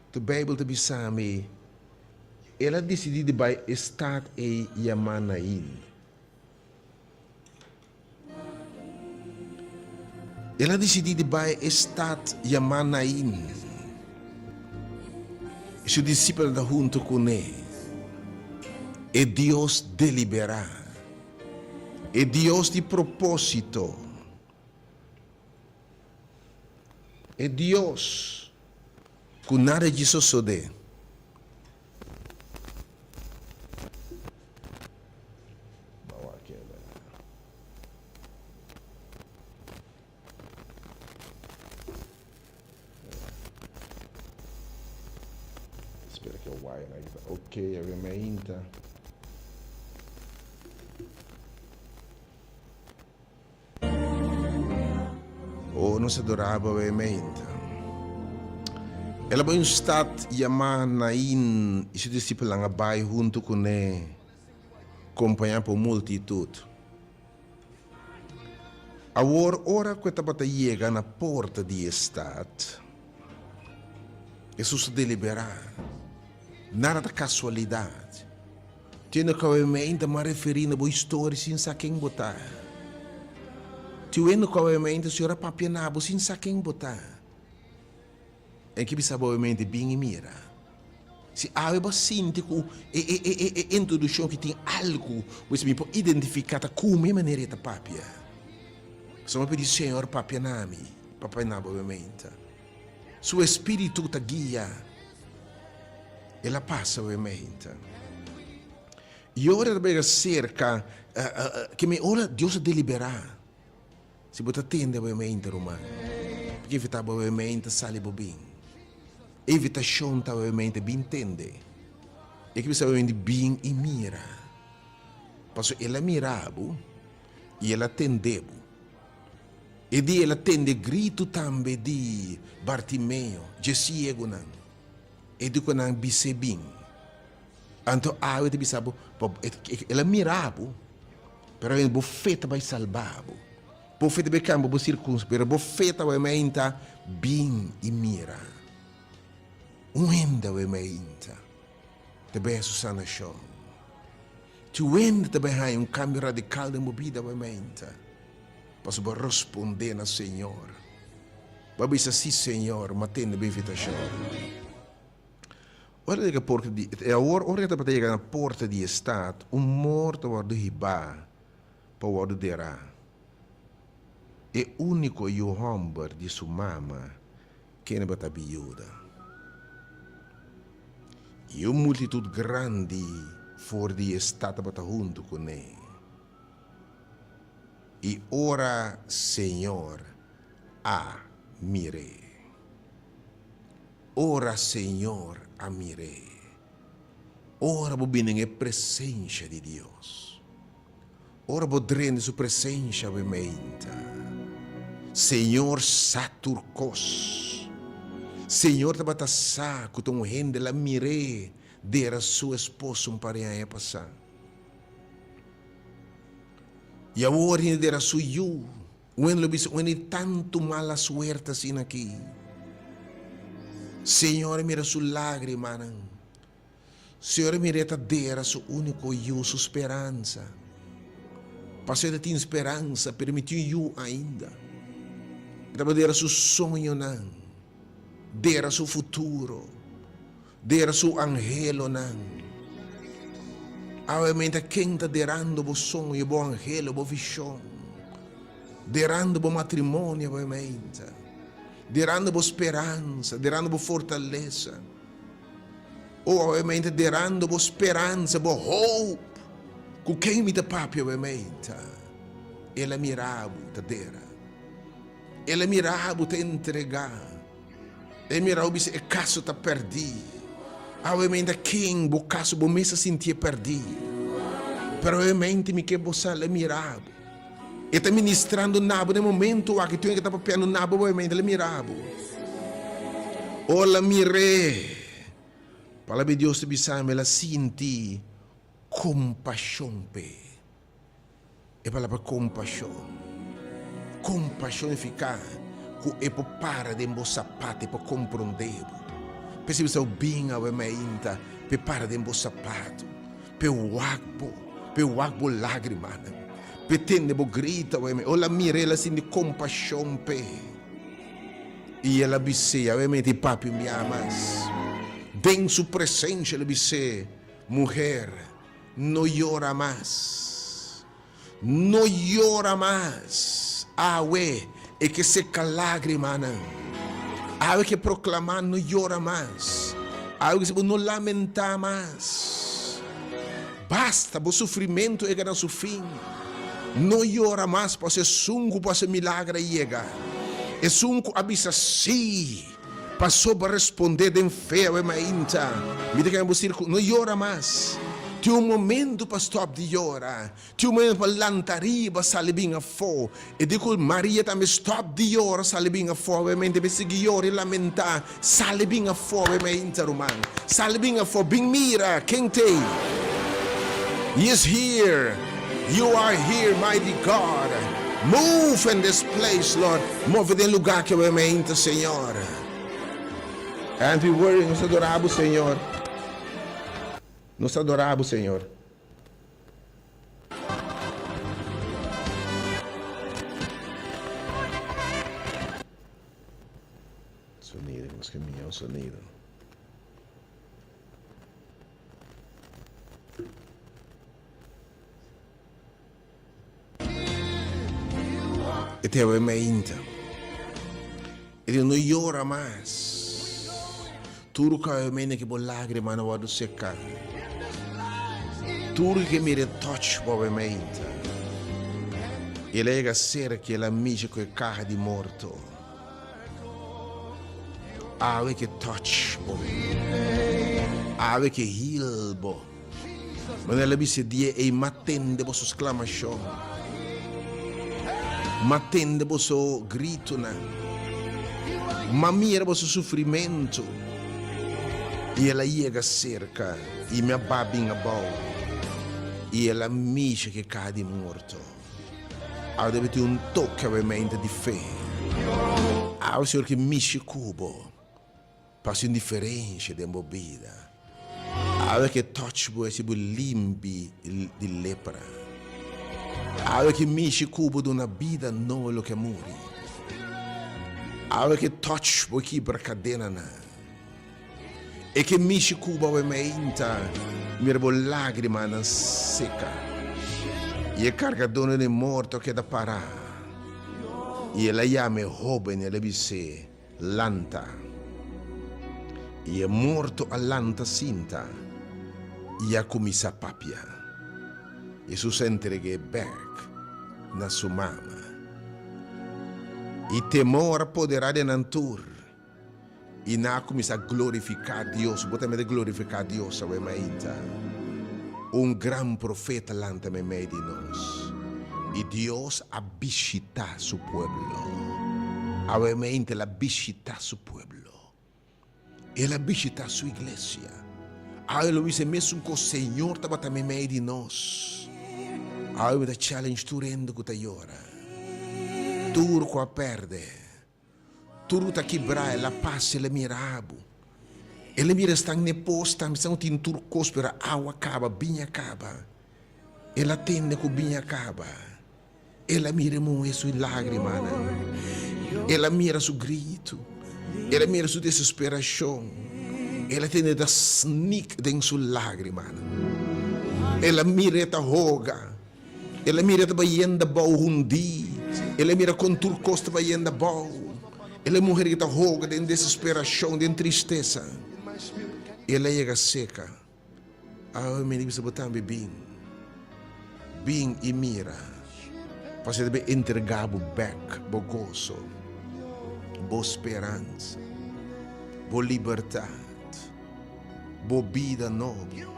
Tu Beibel ta bisa mi, El a disidí di bai e stat ei yamá Nain. El a disidí di bai e stat yamá Nain. I su disipelnan ta huntu kuné. E Dios deliberá. E Dios di propósito. E Dios ku nada dje sosodé. Spera ke wire nan ta ok awe mainta. Oh, nos adorá bo awe mainta. El a bai un stat yamá Nain i su disipelnan a bai huntu kuné, kompañá pa un multitut. Awor ora ku e tabata yega na porta di e stat, Hesus a deliberá, Nada ta kasualidat. Tene ku awemente m'a referí na bo historia sin sa ken bo ta. Tiwendo ku awemente Señor a papia na bo sin sa ken bo ta. E ke bisa bo obviamente bin i mira. Si awe bo a sinti ku e e e e e introduccion ki tin algu bo bisa mi por identifica ta ku mi manera e ta papia. Pasobra mi a pidi Señor papia na mi, papia na bo obviamente. Su espiritu ta guia. El a pasa obviamente. I ora el a bira cerca ke mi ora Dios a delibera. Si bo ta tende bo e mente, ruman, p'ke invitá bo e mente sali bo bin. E invitashon ta bo e mente bin tende. E ke bisa bo e mente bin i mira. Pasobra el a mira bo i el a tende bo. E dia el a tende gritu tambe di Bartimeo, dje siegunan. E di ku nan bis'é bin. Anto awe ta bisa bo, el a mira bo. Pero awe bo fe ta bai salba bo. Bo fe ta bai cambia bo circunstancia, pero bo fe ta bai mainta bin y mira. Un hende bai mainta ta bai haci su sanacion. Ti un hende ta bai haña un cambio radical den bo bida bai mainta. Pasobra bo a responde na Señor. Bo a bisa, Si, Señor, m'a tende bo invitacion. Ora yega porta di, e awor ora e tabata yega na porta di e stat, un morto a wòrdu hibá pa wòrdu derá, e úniko yu hòmber di su mama, kende tabata biuda. I un multitut grandi for di e stat tabata huntu kuné. I ora Señor a mir'é. Ora Señor a mir'é. Ora bo bini den e presencia di Dios. Ora bo drenta den su presencia bo meinta. Señor sa tur cos. Señor tabata sa ku ta un hende la mir'é dera su esposo un par di aña pasá. I awor hende dera su yu. Un hende lo bisa, un hende di tantu mala suerte asina aki. Señor a mira su lágrimanan. Señor a mir'é ta dera su úniko yu, su speransa. Pasobra e ta tin speransa, pero mi tin un yu ainda. E tabata dera su soñonan, dera su futuro, dera su anhelonan. Awe meinta ken ta derando bo soño, bo anhelo, bo vishon? Derando bo matrimonio awe meinta, derando bo speransa, derando bo fortalesa. O awe meinta derando bo speransa, bo hoop. Ku ken mi ta papia awe meinta? El a mira bo ta dera. El a mira bo ta entregá. El a mira bo bisa e kaso ta pèrdí. Awe meinta ken bo kaso bo mes a sintié pèrdí. Pero awe meinta mi ke bo sa el a mira bo. E ta ministrando na bo na e momento aki tu e ta papiando na bo obviamente el a mira bo. Ora el a mir'é, palabra di Dios ta bisa mi el a sinti kompashon p'e. E palabra kompashon, kompashon significa ku e por para den bo sapato, e por komprondé bo. P'esei bo sa bin awe mainta p'e para den bo sapato. P'e wak bo, p'e wak bo lágrimanan, p'e tende bo grita, oe Ora el a mira, el a sinti kompashon p'e. I el a bis'é, Yahweh mete papi un biaha mas. Den su presensia el a bis'é, Muher, no yora mas. No yora mas. Awe e ke seka lágrimanan. Awe ke proklamá no yora mas. Awe ke bo no lamentá mas. Basta, bo sufrimentu a yega na su fin. No yora mas, pasobra esun ku por hasi milager a yega. Esun ku a bisa sí, pasobra bo a respondé den fe awe mainta. Mi ta kere bo sir ku no yora mas. Tin un momentu pa stòp di yora. Tin un momentu pa lanta riba, sali bin afó. E di ku Maria tambe stòp di yora, sali bin afó. Obviamente mi sigui yora i lamentá. Sali bin afó, obviamente, ruman. Sali bin afó, bin mira ken t'ei. He is here. You are here, mighty God. Move in this place, Lord. Move den lugá aki, obviamente, Señor. And we worry, nos ta adorá bo, Señor. Nos ta adorá bo, Señor. Sonido, nos ke mihó sonido. E te awe mainta. E di no yora mas. Tur ku awe mene ke bo lágrima no wòrdu seká. Tur ke mira e touch bo awe mainta. El a yega serka i el a mishi ku e kaha di morto. Awe ke touch bo. Awe ke heal bo. Manera el a bisa e dia ei, M'a tende boso sklamashon, m'a tende boso gritunan, m'a mira boso sufrimentu. I el a yega serka, i mi a ba bin abou, i el a misha ku e kaha di morto. Awe debe tin un toke awe mente di fe. Awe Señor ke mishi ku bo. Pa haci un diferencia den bo bida. Awe ke touch bo haci bo limpi di lepra. Awe ke mishi cu bo duna bida nobo loke a muri. Awe ke touch bo kibra cadenanan. E ke mishi cu bo awe meinta mira bo lagrimanan seca. Y e cargadornan di morto a keda para. Y el a yama e hoben y el a bis'é. Lanta. I e morto a lanta sinta i a kuminsá papia. Hesus a entreg'é bèk na su mama. I temor a poderá den nan tur, i nan a kuminsá glorifiká Dios. Bo tambe ta glorifiká Dios awe mainta. Un gran profeta lanta meimei di nos, i Dios a bishitá su pueblo. Awe mente el a bishitá su pueblo. El a bishitá su iglesia. Awe lo bisa e mesun kos, Señor tabata meimei di nos. Awe mi ta challenge tur hende ku ta yora, tur ku a pèrdè, tur ku ta kibrá. El a pasa, el a mira bo. El a mira esnan n'e pos tambe, esnan ku tin tur kos, pero awa kaba, biña kaba. El a tende ku biña kaba. El a mira e muhé su lágrimanan. El a mira su gritu. El a mira su desesperashon. El a tende ta snik den su lágrimanan. El a mir'é ta hoga. El a mir'é ta bayenda bou hundí. El a mira kon tur kos ta bayenda bou. El a muher ki ta hoga den desesperashon, den tristesa. El a yega seka. Awe mi bisa bo tambe bin, bin i mira, pasobra ta bin entrega bo bek bo goso, bo speransa, bo libertat, bo bida nobo.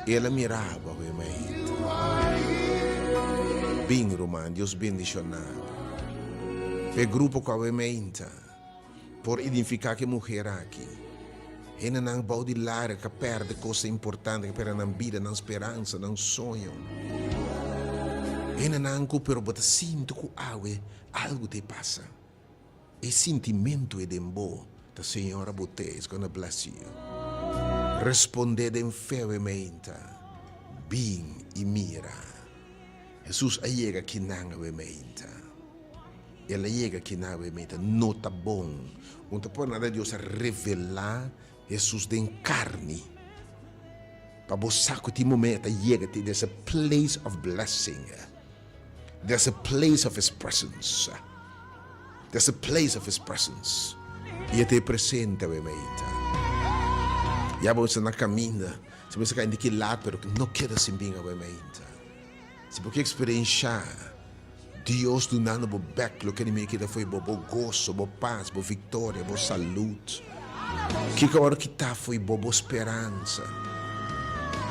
El a mira bo awe mainta. Bin, ruman, Dios bendiciona bo. P'e grupo ku awe mainta. Por identifiká ku e muher aki. Hendenan bou di laria ka pèrdè kosnan importante, ka pèrdè nan bida, nan speransa, nan soño. Hendenan ku pero bo ta sinti ku awe algu ta e pasa. E sintimentu e den bo ta Señor a bo te, is gonna bless you. Respondé den fe awe meinta, bin i mira. Hesus a yega kinan awe meinta. El a yega aki na awe meta no ta bon. Un ta por nada Dios a revelá Hesus den karni pa bo sa ku tin momento e ta yega te there's a place of blessing, there's a place of his presence, there's a place of his presence i e ta e presente awe meta. Ya bo sta na kaminda, si bo sta kainda ki lat pero no keda sin bin awe meta. Si bo ke eksperenshá Dios dunando bo bèk loke enemigu a kita fo'i bo, bo goso, bo pas, bo viktoria, bo salud. Kiko a wòrdu kitá fo'i bo, bo speransa?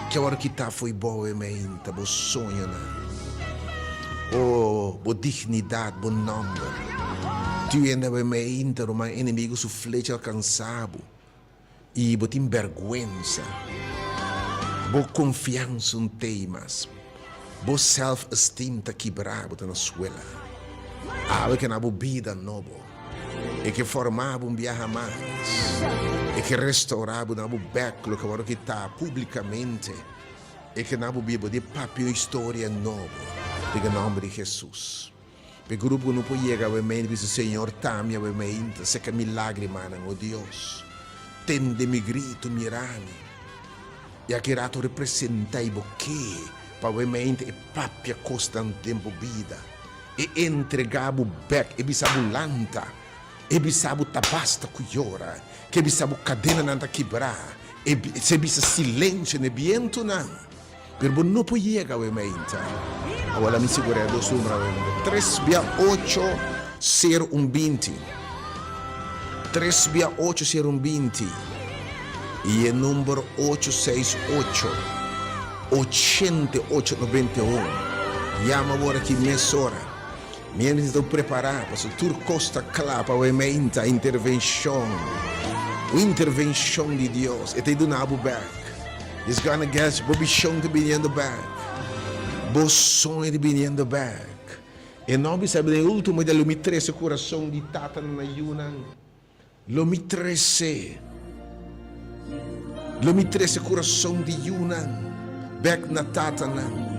Ke a wòrdu kitá fo'i bo awe meinta, bo soñonan? O, bo dignidat, bo nòmber. Tin hende awe meinta, ruman, enemigu su flecha alkansá bo. I bo tin bèrgwensa. Bo konfiansa un tei mas. Bo self-esteem ta kibrá, bo ta na suela. Awe ke na bo bida nobo. E ke forma bo un biaha mas. E ke restourá bo na bo bèk loke a wòrdu kitá públikamente. E ke na bo bida bo di papia un historia nobo den e nòmber di Hesus. P'e grupo ku no por yega awe meinta bisa, Señor, ta mi awe meinta, seka mi lágrimanan, o Dios, tende mi gritu, mira mi. I aki rato representá i bo ke pa awe meinta e papia kosnan den bo bida, e entregá bo bèk, e bisa bo lanta, e bisa bo ta basta ku yora, ke bisa bo kadenanan ta kibrá, e bisa silensio na e bientunan. Pero bo no por yega awe meinta. Awor mi sigur'é dos numero awe meinta. Tres bia ocho sero un binti. Tres bia ocho sero un binti. I e number ocho seis ocho, ochenta i ocho nobenta i un. Yama awor aki mesora. Mi hende ta prepará pasobra tur kos ta kla pa awe meinta. Intervenshon. Un intervenshon di Dios. E ta duna bo bèk. He's gonna get you. Bo bishon ta biniendo bek. Bo soño ta biniendo bek. E no bisa den e ultimo dia lo mi trese kurason di tatanan na yunan. Lo mi trese. Lo mi trese kurason di yunan bek na tatanan.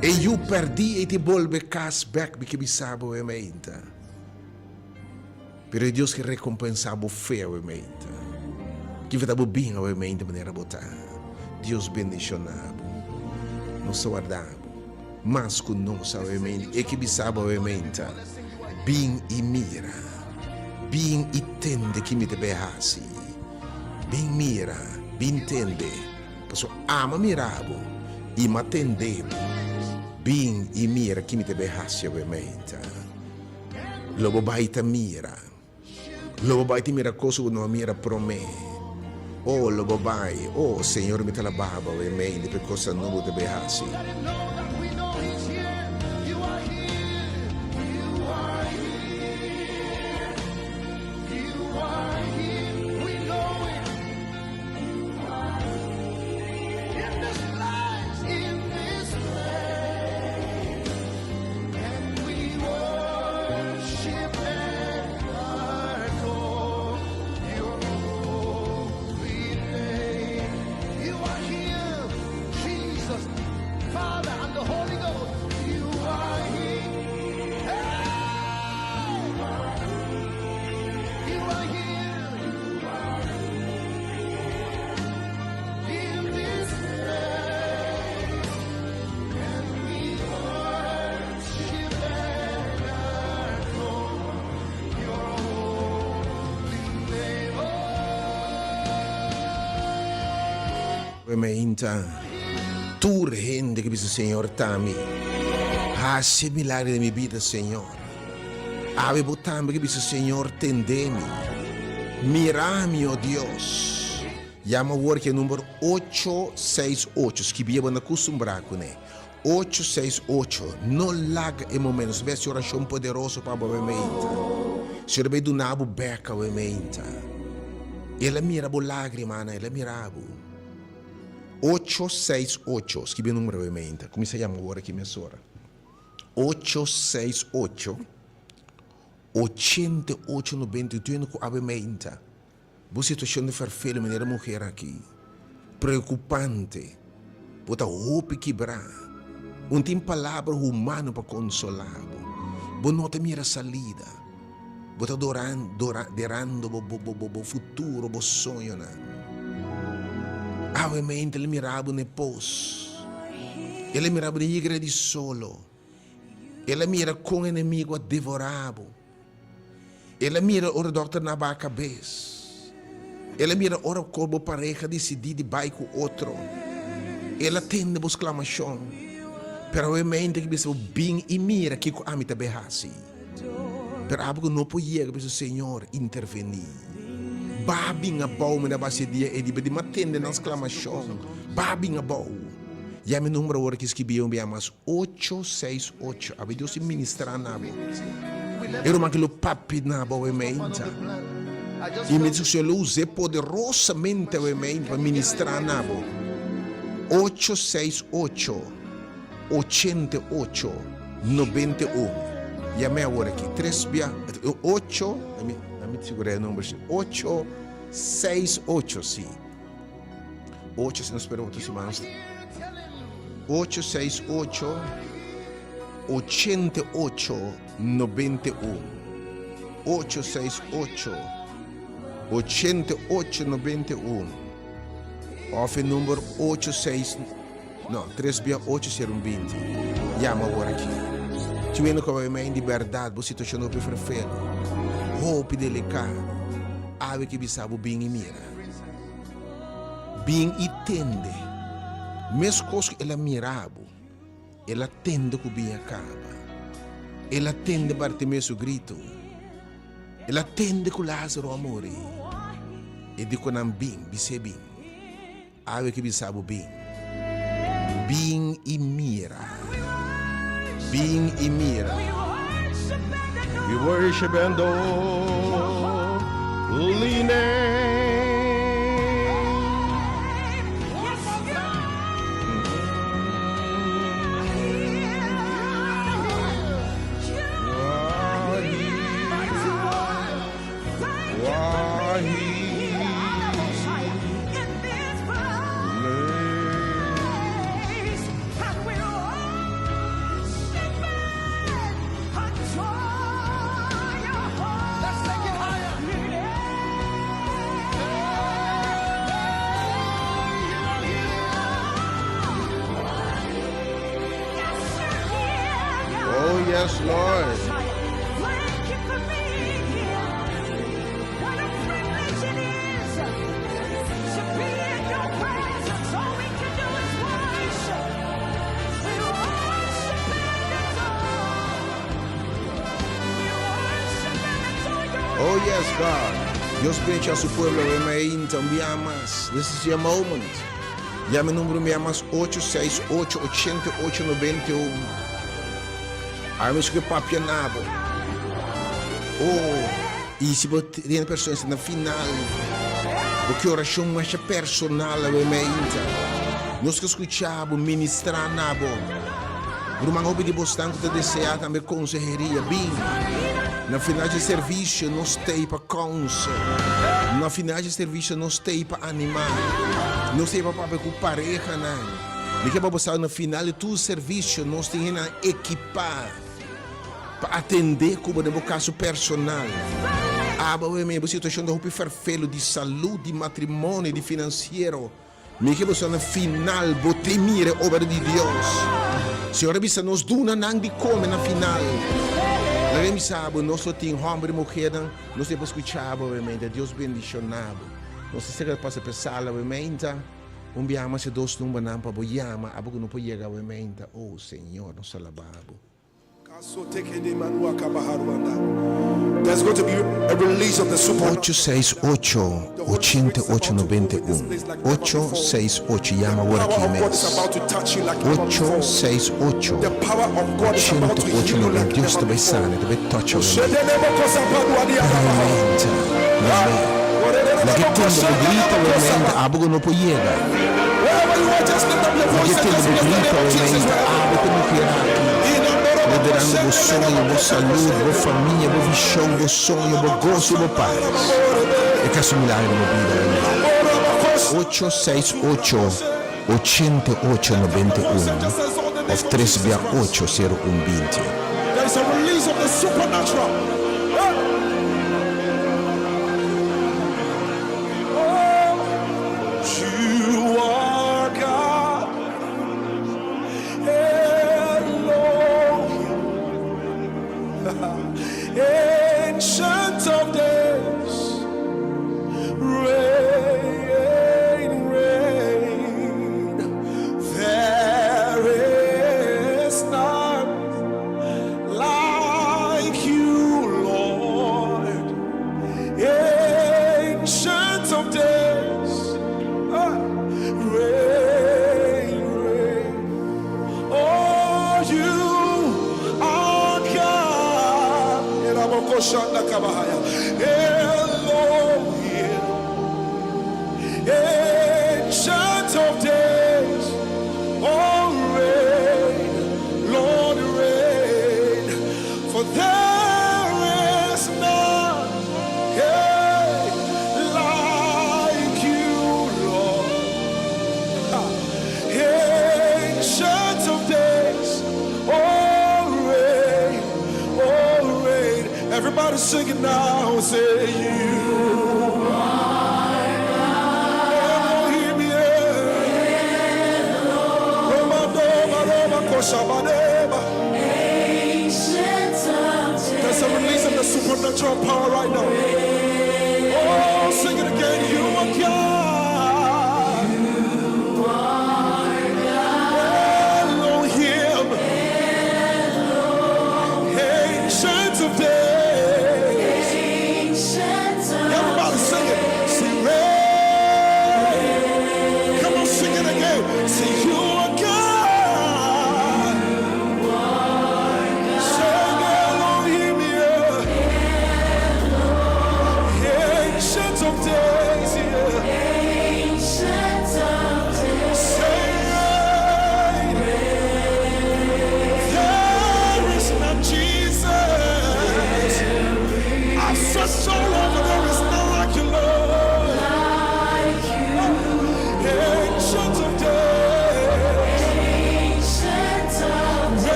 E yu pèrdí ei ta bolbe kas bek mi ke bisa bo e meinta. Pero e Dios ke rekompensá bo fe awe meinta. Kife ta bo bin awe meinta manera bo ta. Dios bendishoná bo. Nos ta warda bo mas ku nos awe meinta. E ke bisa bo awe meinta, Bin i mira. Bin i tende ki mi ta bay hasi. Bin mira, bin tende. Pasobra ama mira bo i m'a tende bo. Bin i mira ki mi ta bay hasi awe meinta. Lo bo bai ta mira. Lo bo bai ta mira kos ku bo no a mira promé. Oh, lo bo bai. Oh, Señor, mi ta alabá bo awe mei di p'e kosnan nobo ku ta bai hasi. Meinta tur hende ke bisa Señor ta mi. Hasi milagro den mi bida Señor. Awe bo tambe ke bisa Señor tende mi. Mira mi o Dios. Yama awor ke number ocho seis ocho. Skibia bo na kustumbrá kuné. Ocho seis ocho. No laga e momento. Nos ta hasi orashon poderoso pa bo awe meinta. Señor a bai duna bo bek awe meinta. El a mira bo lágrimanan, El a mira bo. Ocho seis ocho. Skibi e numero awe meinta. Kuminsá yama awor aki mesora. Ocho seis ocho, ochenta i ocho nobenta i un ku awe meinta. Bo situacion ta ferfelu manera muher aki. Preocupante. Bo ta hopi kibrá. Un tin palabra humano pa consolá bo. Bo no ta mira salida. Bo ta doran, dora, derando bo, bo, bo, bo futuro, bo soñonan. Awe mente el a mira bo n'e pos. El a mira bo den yegera di solo. El a mira con enemigo a devorá bo. El a mira ora dòkternan a baha kabes. El a mira ora ku bo pareha disidí di bai ku otro. El a tende bo sklamashon. Pero awe mente ki bisa bo, Bin i mira kiko ami ta bai hasi. Pero abo ku no por yega bisa, Señor, intervení. Ba bin abou, mi ta basa e dia ei di berdí. Mi a tende nan sklamashon. Ba bin abou. Ya mi number awor ki skibí un bia mas. Ocho seis ocho. Awe Dios tin ministrá na bo. E ruman ki lo papia na bo awe meinta. I mi di Señor lo us'é poderosamente awe meinta pa ministrá na bo. Ocho seis ocho, ochenta i ocho, nobenta i un. Yam'é awor aki. Tres bia, ocho, mi mi sigurá e number si. Ocho seis ocho, si. Ocho, si no spera otro siman. Ocho seis ocho, ochenta i ocho, nobenta i un. Ocho seis ocho, ochenta i ocho, nobenta i un. Òf e number ocho seis, no, tres bia ocho sero un binti. Yama awor aki. Tin wende ku a bai mei di bèrdat bo situashon hopi ferfelu, hopi delikado. Awe ke bisa bo bin i mira. Bin i tende. Meskos ku el a mira bo, el a tende ku bin a kaba. El a tende Bartimeo su gritu. El a tende ku Lázaro a muri. E di ku nan, Bin, bis'é bin. Awe ke bisa bo bin. Bin i mira. Bin i mira. We worship and holy name. Oh yes Lord. Oh yes God. Dios bendiga su pueblo we mainta un bia mas. This is your moment. Yama e numero un bia mas 868 88 91. Ami esku e papia na bo. Oh, i si bo tene persona na final, bo ke orashon masha personal awe meinta. Nos ke skucha bo, ministra na bo. Ruman hopi di bosnan ku ta deseá tambe konseheria, bin. Na final dje servisio nos t'ei pa konsel. Na final dje servisio nos t'ei pa animá. Nos t'ei pa papia ku parehanan. Mi ke pa bo sa na final di tur servisio nos tin hendenan ekipá pa atendé ku bo den bo kaso personal. Abo awe mi bo situashon ta hopi ferfelu di salud, di matrimonio, di finansiero. Mi ke bo sa na final bo tin mira e obra di Dios. Señor a bisa nos duna nan di kome na final. Laga mi bisa bo nos lo tin hòmber i muhernan nos tin pa skucha bo awe meinta. Dios bendishoná bo. Nos ta seka pasa p'e sala awe meinta. Un biaha mas e dos numbernan pa bo yama abo ku no por yega awe meinta. Oh Señor, nos ta alabá bo. Ocho seis ocho, ochenta i ocho nobenta i un. Ocho seis ocho, yama awor aki mes. Ocho seis ocho, ochenta i ocho nobenta. Dios ta bai sana, e ta bai touch awe meinta. Awe meinta, yam'é. Laga e tende bo grita awe meinta, abo ku no por yega. Laga e tende bo grita awe meinta, abo ku no kier aki. Liderando bo soño, bo salud, bo famia, bo vision, bo soño, bo goso y bo paz. E ta haci un milagro den bo bida awe meinta. Ocho seis ocho, ochenta i ocho nobenta i un of tres bia ocho sero un binti.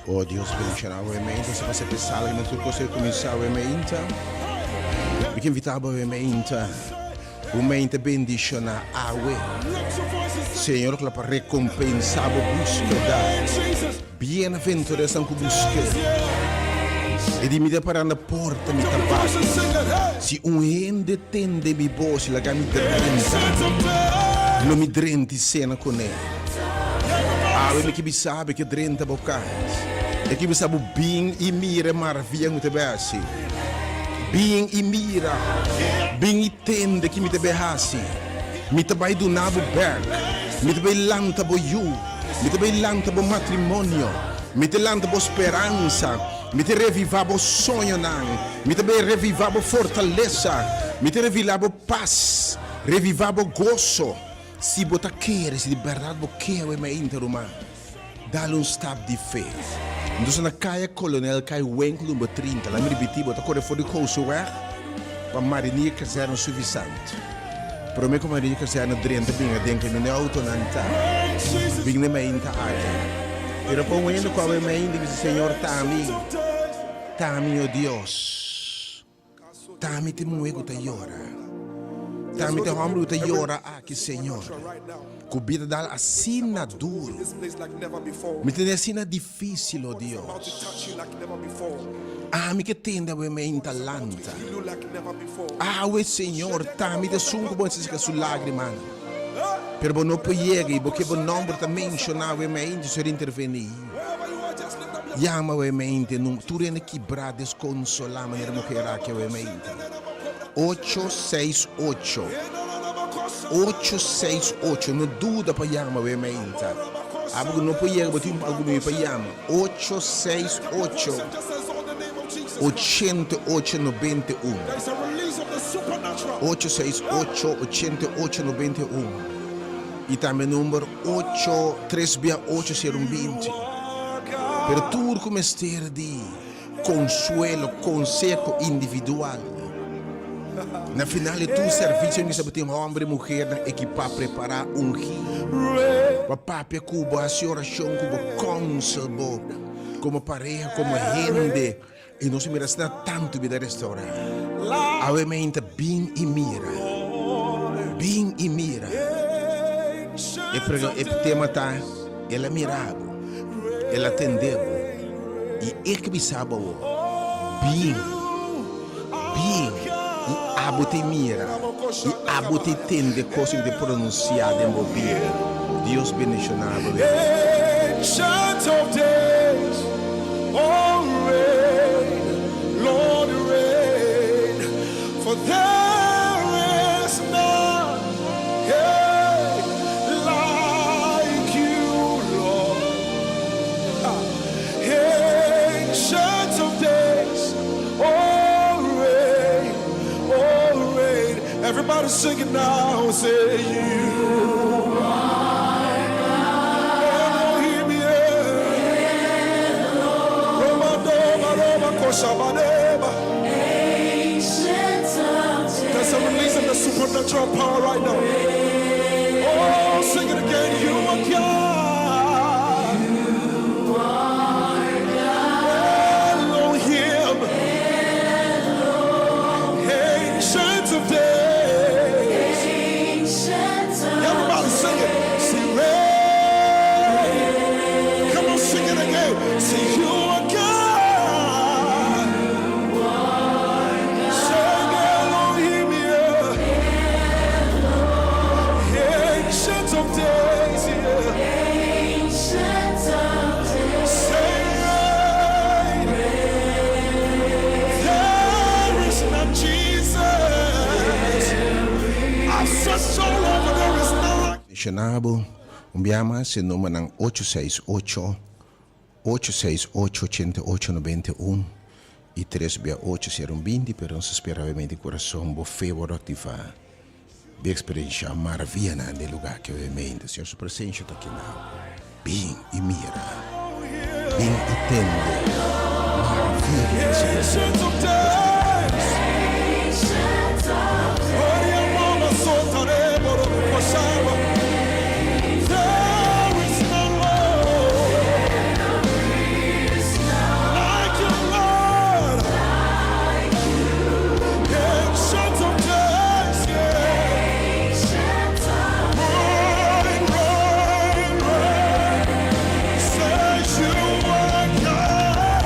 Oh Dios bendiciona awe meinta si pasa pesado y tur cosa cuminsa awe meinta. Mi ke invita bo awe meinta. Un meinta bendiciona awe. Señor kla pa recompensa bo búsqueda. Bienaventura esnan ku busk'é. E di mi ta pará na porta, mi ta bati. Si un hende tende mi bos i laga mi drenta, lo mi drenta i sena kuné. Awe mi ke bisa bo ke drenta bo kas. E ke bisa bo bin i mira e maravia ku mi ta bai hasi. Bin i mira, bin i tende ki mi ta bai hasi. Mi ta bai duna bo bek. Mi ta bai lanta bo yu. Mi ta bai lanta bo matrimonio. Mi ta lanta bo speransa. Mi ta revivá bo soñonan. Mi ta bai revivá bo fortalesa. Mi ta revilá bo pas, revivá bo goso. Si bo ta kere, si di bèrdat bo ke awe mainta ruman, dal un stap di fe. Entonces na Kaya Kolonel Kai Winkel number 30, laat mi ripití, bo ta kore for di Goudseweg pa Marinier Kazerne Suffisant. Promé ku Marinier Kazerne drenta bin aden kaminda e outonan ta, bin na e mainta aki. Pero pa un hende ku awe mainta bisa, Señor, ta mi, ta mi, o Dios. Tami ta e muhé ku ta yora. Tami ta e hòmber ku ta yora aki, Señor. Ku bida dal asina duru. Mi tene asina difísil, o Dios. Ami ke tende awe meinta lanta. Awe, Señor, tami ta esun ku bo nesesita su lágrimanan. Pero bo no por yega i bo ke bo nòmber ta menshoná awe meinta, Señor, intervení. Yama awe mente nun tur hende kibrá deskonsolá manera muher aki awe mente. Ocho seis ocho ocho seis ocho no duda pa yama awe mente. Abo ku no por yega bo tin algun medio pa yama ocho seis ocho 8891 868 8891 i tambe number Ocho, tres bia ocho ser un binti. Pero tur ku mester di konsuelo, konseho individual. Na final di tur servisio mi sa bo tin hòmber i muhernan ekipá, prepará, ungí pa papia ku bo, hasi orashon ku bo, kònsel bo komo pareha, komo hende. I nos a mira asina tantu bida restaurá. Awe meinta bin i mira. Bin i mira. E prega, e tema ta, El a mira bo, El a tende bo, i E ke bisa bo awor, Bin, bin, i abo te mira, i abo te tende kos ku mi te pronunsiá den bo bida. Dios bendishoná bo. Ancient of days, oh reign, Lord reign, for there is none, hey, like you, Lord. Ancient of days, oh reign, oh reign. Everybody sing it now, say you are Elohim, yeah. Roma, Doma, Roma, Koshabadeba. There's a release of the supernatural power right now. Oh, sing it again. You are God. You are God. Elohim. Ancient of days. Everybody sing it. Say, reign. Come on, sing it again. Say, you are God. Sing Elohim, yeah. Ancient of days, yeah. Say, reign. There is none, Jesus. I've searched all over, there is none like Bendishoná bo. Un bia mas e numbernan ocho seis ocho, ocho seis ocho ochenta i ocho noventa i un i tres bia ocho sero un binti pero nos ta spera obviamente di kurason bo fe wòrdu aktivá di eksperenshá maravianan den lugá aki obviamente Señor su presensha ta aki nan bin i mira bin i tende maravia di e Señor. Ancient of days. There is none Lord like you, Lord. Ancient of days, yeah. Reign, reign, reign. Say you are God.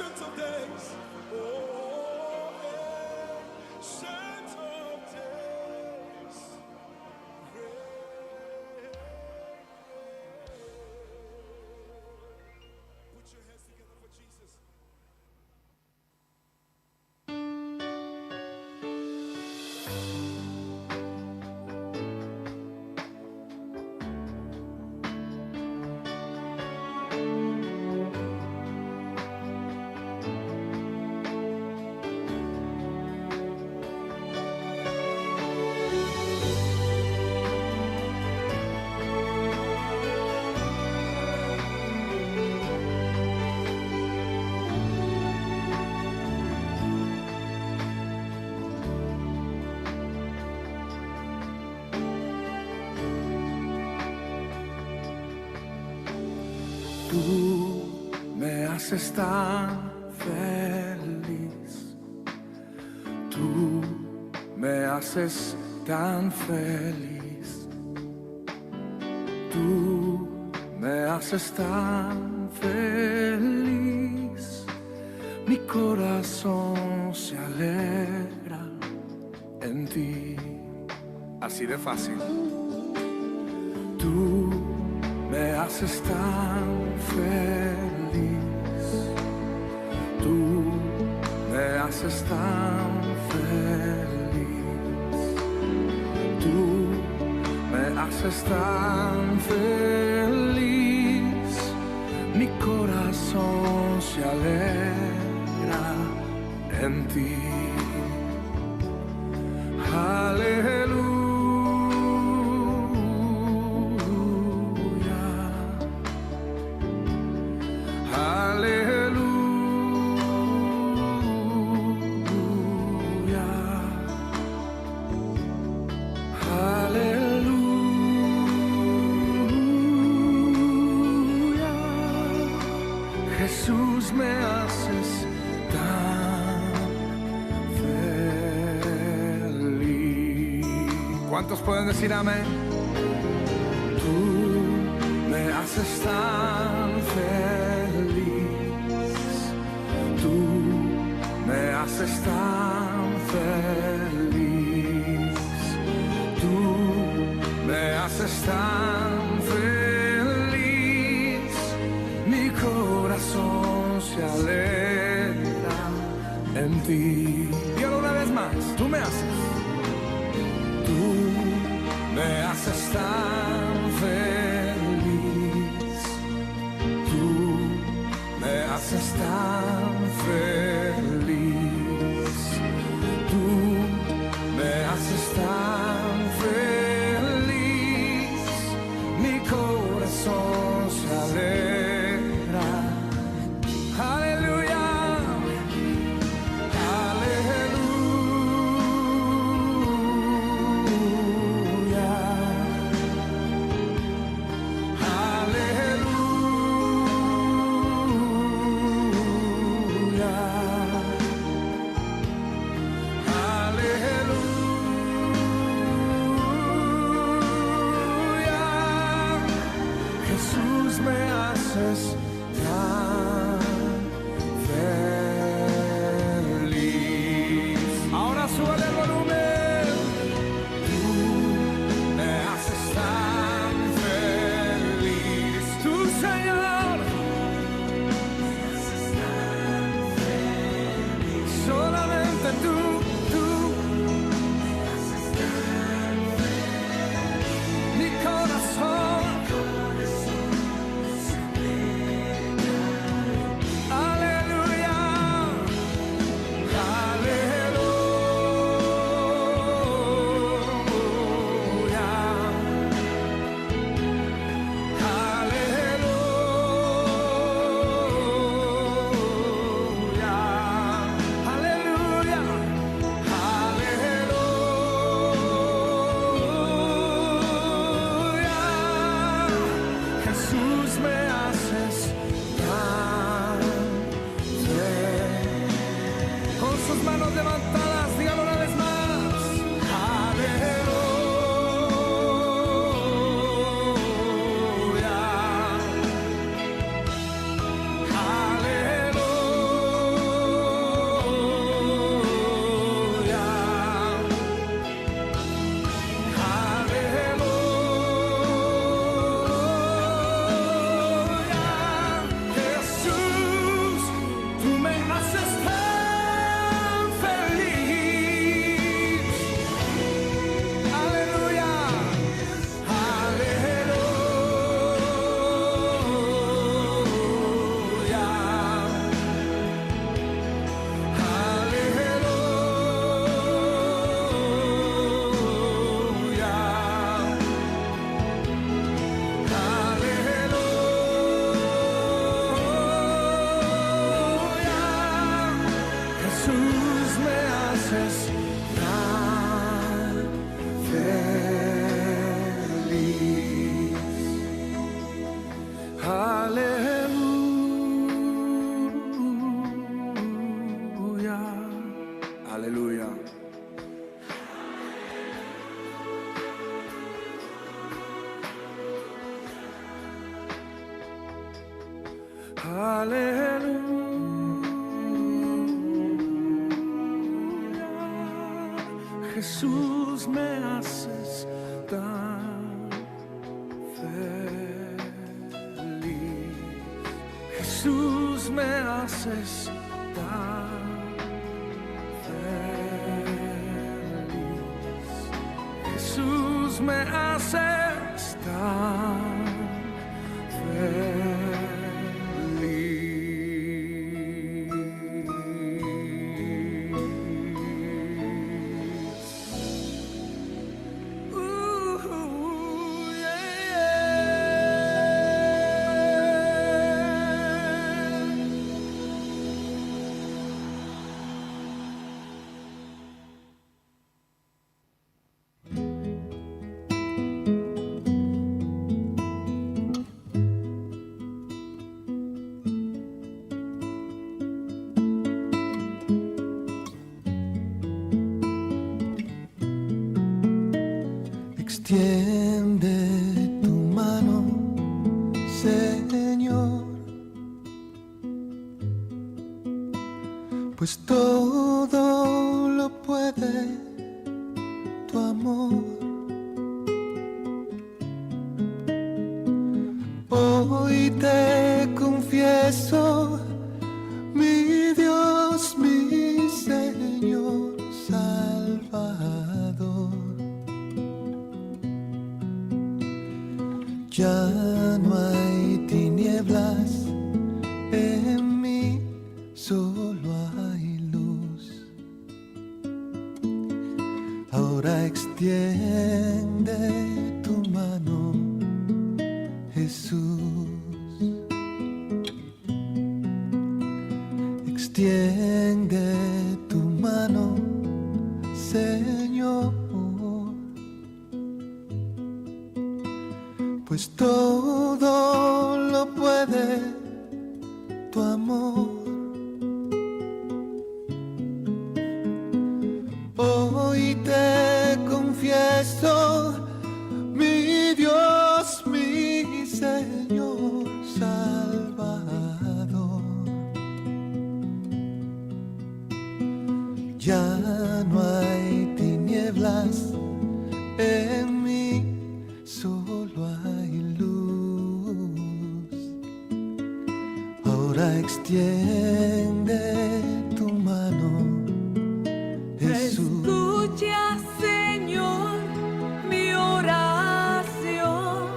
Ancient of Days. Oh, Ancient of Days. Great. Put your hands together for Jesus. Tú me haces tan feliz. Tú me haces tan feliz. Tú me haces tan feliz. Mi corazón se alegra en ti. Así de fácil. Tú me haces tan feliz. Tú me haces tan feliz. Tú me haces tan feliz. Mi corazón se alegra en ti. Aleluya. Aleluya. Aleluya. Jesús me haces tan feliz. ¿Cuántos pueden decir amén? Tú me haces tan feliz. Tú me haces tan feliz. Tú me haces tan feliz. Mi corazón se alegra en ti. Y ahora una vez más, tú me haces. Tú me haces tan feliz. Tú me haces tan feliz. Tú me haces tan feliz. Mi corazón se alegra. Aleluya. Aleluya. Aleluya. Aleluya. Jesús me haces tan feliz. Ahora súbele el volumen. Tú me haces tan feliz. Tú, Señor. Solamente tú, tú. Mi corazón. Aleluya, Jesús me haces tan feliz. Jesús me haces tan feliz. Jesús me haces tan feliz. Ooh, yeah. Extiende tu mano, Señor, pues todo lo puede tu amor. Hoy te confieso, mi Dios, mi Señor, Salvador. Ya no hay tinieblas en mí, solo hay luz. Ahora extiende tu mano, Jesús. Extiende tu mano, Señor. Pues todo lo puede tu amor. Hoy te confieso, mi Dios, mi Señor Salvador. Ya no hay tinieblas en mí, solo hay luz. Ahora extiende tu mano, Jesús. Escucha, Señor, mi oración.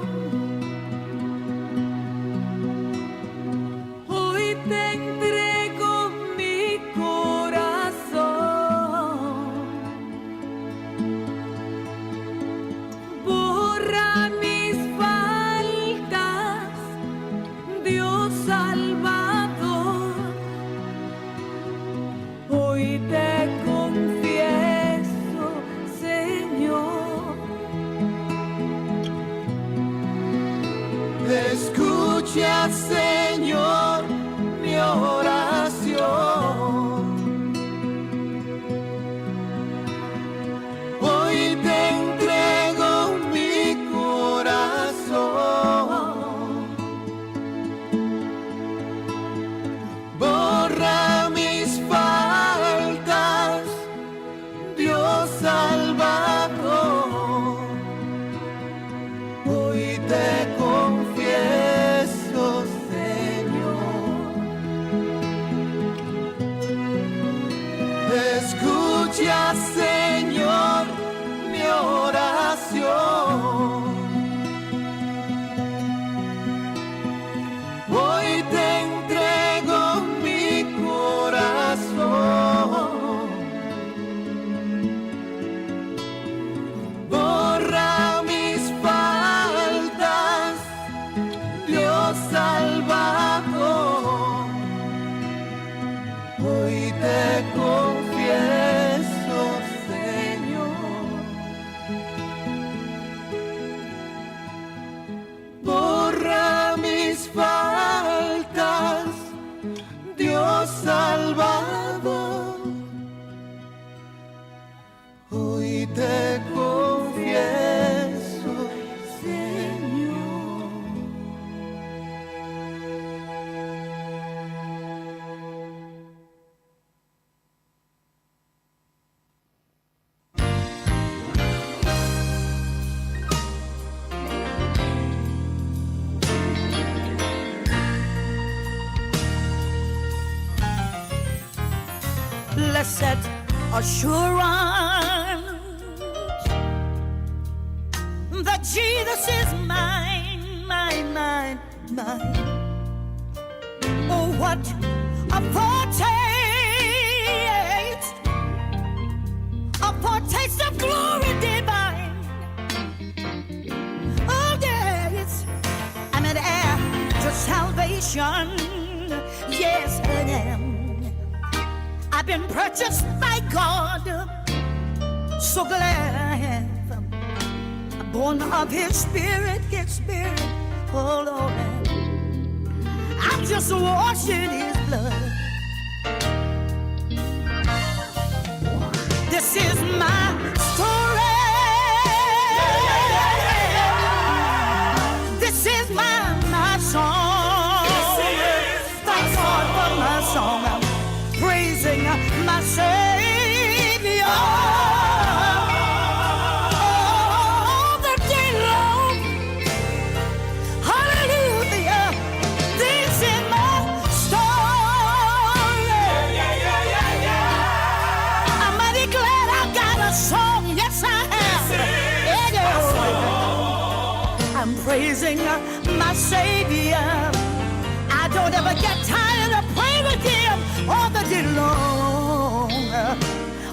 Hoy te entrego mi corazón. Borra mis faltas, Dios Salvador. Hoy te confieso, Señor. Escucha, Señor, mi oración. Hoy te entrego mi corazón. Borra mis faltas, Dios Salvador. Hoy te confieso, Señor. blessed assurance that Jesus is mine, mine, mine, mine. Oh, what a foretaste, a foretaste of glory divine. Oh, yes, I'm an heir to salvation. Yes, I am. I've been purchased by God. So glad I am. Born of His Spirit, His Spirit. Oh, Lord. I'm just washed in His blood. This is my story. This is my, my song. Thank God for my song. I'm praising my Savior. All the day long. Hallelujah. This is my story. I'm mighty glad I got a song. Yes, I am. Yeah, yeah. I'm praising my Savior. I don't ever get tired of praying with Him all the day long.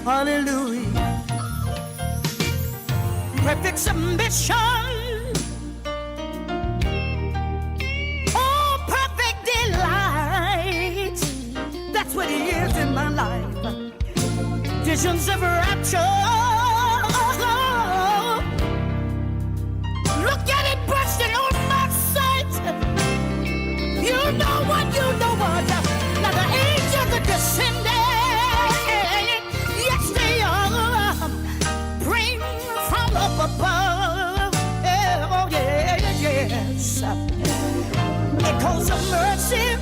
Hallelujah. Perfect submission. Oh, perfect delight. That's what He is in my life. Visions of rapture. Look at it bursting on my sight. You know what, you know what. Now the angels are descending. Yes, they are. Bring from up above. Yeah, oh, yeah, yes. Echoes of mercy.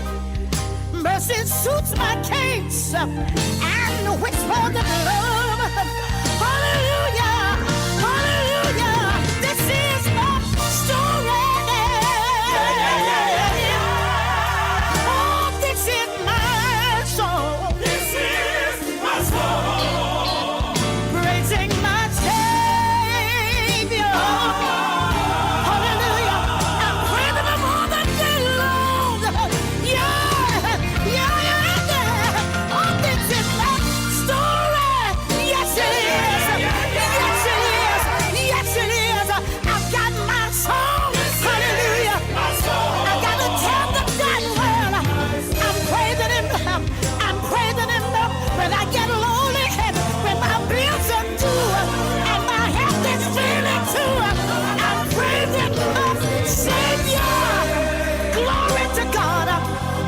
Mercy suits my case. And whisper the love. Hallelujah. Hallelujah. This is my story. Oh, this is my song. This is my song. Praising my Savior. Hallelujah. I'm praising him all the day long. Yeah, yeah, yeah, yeah. Oh, this is my story. Yes, it is. Yes, it is. Yes, it is. I've got my song. Hallelujah. I gotta tell the dying world I'm praising him. I'm praising him when I get lonely and when my bills are due and my health is failing too. I'm praising my Savior. Glory to God.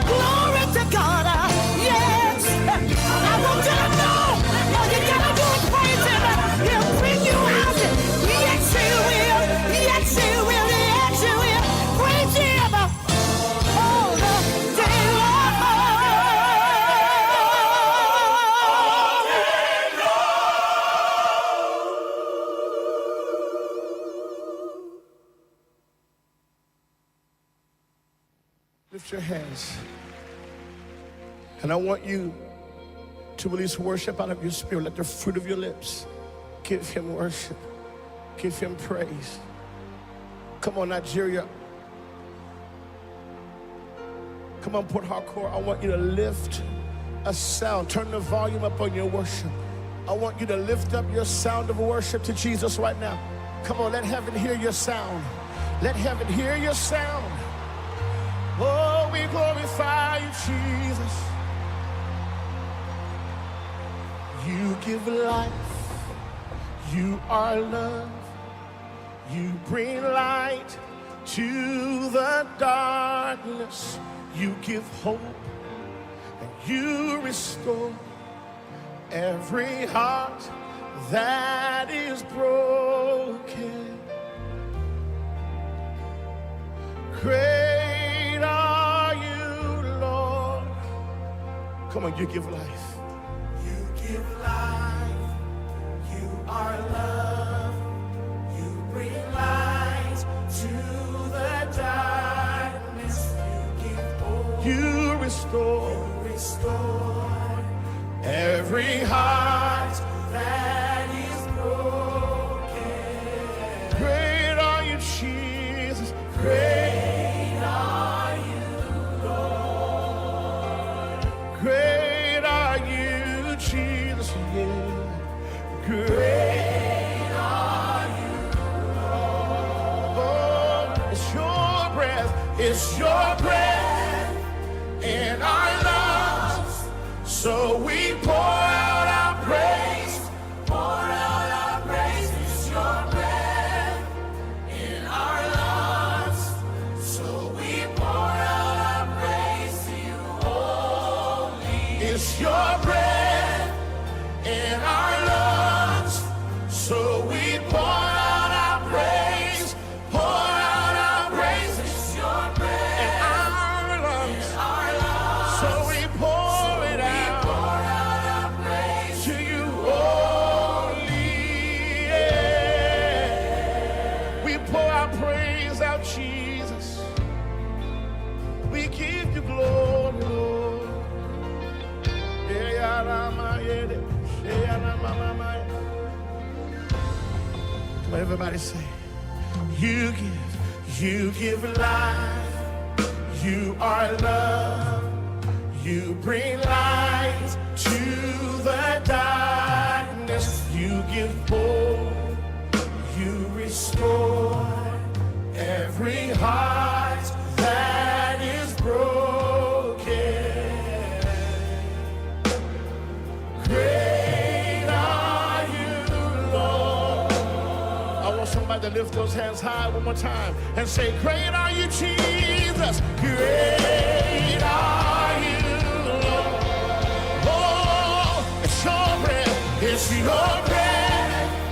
Glory to God. Yes. I want you to know all you gotta do is praise him. He'll bring you out. Yes, he will. Yes, he will. Yes, he will. Praise him all the day long. Lift your hands. And I want you to release worship out of your spirit. Let the fruit of your lips give him worship, give him praise. Come on, Nigeria. Come on, Port Harcourt. I want you to lift a sound. Turn the volume up on your worship. I want you to lift up your sound of worship to Jesus right now. Come on, let heaven hear your sound. Let heaven hear your sound. Oh, we glorify you, Jesus. You give life. You are love. You bring light to the darkness. You give hope and you restore every heart that is broken. Great are you, Lord. Come on, you give life. You give life. You are love. You bring light to the darkness. You give hope. You restore. You restore Every heart that is broken. Great are you, Jesus. Great are you, Lord. Great are you, Jesus. Yeah. Great are you, Lord. Oh, it's your breath. It's your breath in our lungs. So we pour out our praise. Pour out our praise. It's your breath in our lungs. So we pour out our praise to you only. It's your breath in our lungs. So we pour out our praise. Pour out our praise. It's your breath in our lungs. So we pour it out. To you only. Yeah. We pour our praise out, Jesus. We give you glory, Lord. Yeah, yeah, yeah, Come on, everybody say, you give life. You are love. You bring light to the darkness. You give hope. You restore every heart that is broken. Great are you, Lord. I want somebody to lift those hands high one more time and say, Great are you, Jesus. Great are you, Lord. Oh, it's your breath. It's your breath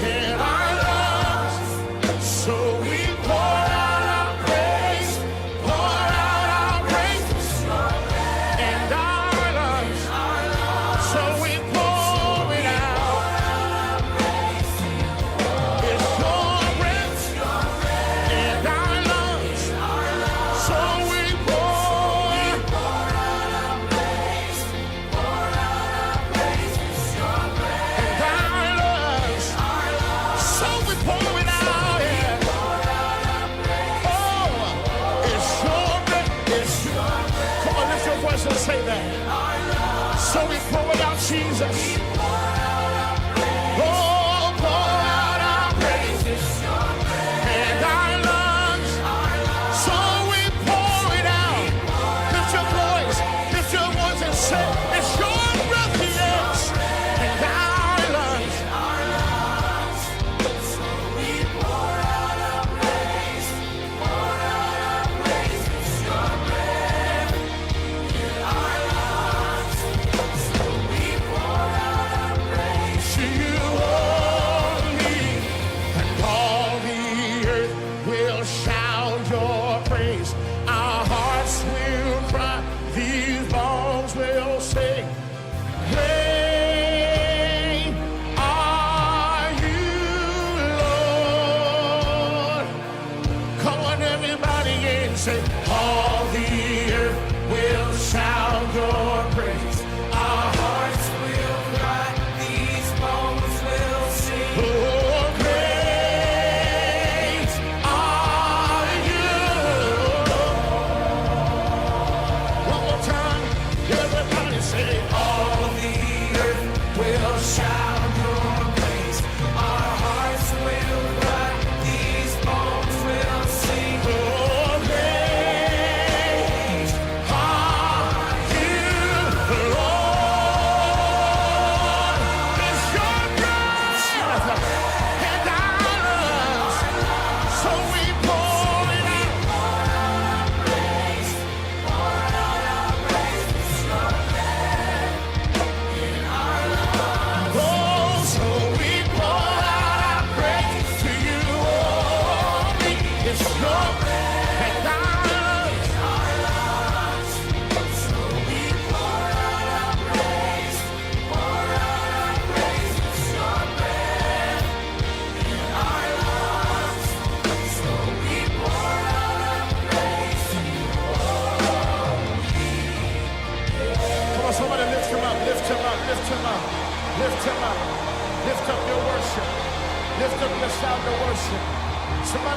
in our lungs. So we pour out our praise, pour out our praise, and our lungs. So we pour it out. It's your breath in our lungs. So we pour. And our lungs. So we pour it out. Yeah. Oh, it's your breath. It's your Come on, lift your voice and say that. So we pour it out, Jesus. Oh, pour out our praise and our lungs. So we pour it out. Lift your voice, lift your voice and say, It's your breath, yes, and our lungs. To you only, and all the earth will shout your praise. Our hearts will cry, these bones will sing. Great are you, Lord. Come on, everybody, and say, All the earth will shout your praise. Our hearts will cry, these bones will sing. Oh, great are you. One more time, everybody say, All the earth will shout your praise. Our hearts will cry, these bones will sing. Oh, great.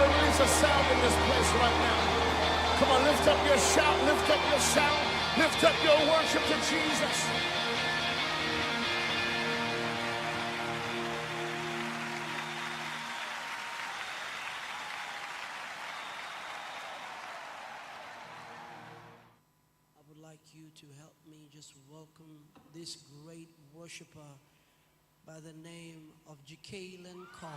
Somebody release a sound in this place right now. Come on, lift up your shout, lift up your sound, lift up your worship to Jesus. I would like you to help me just welcome this great worshiper by the name of Jekalyn Carr.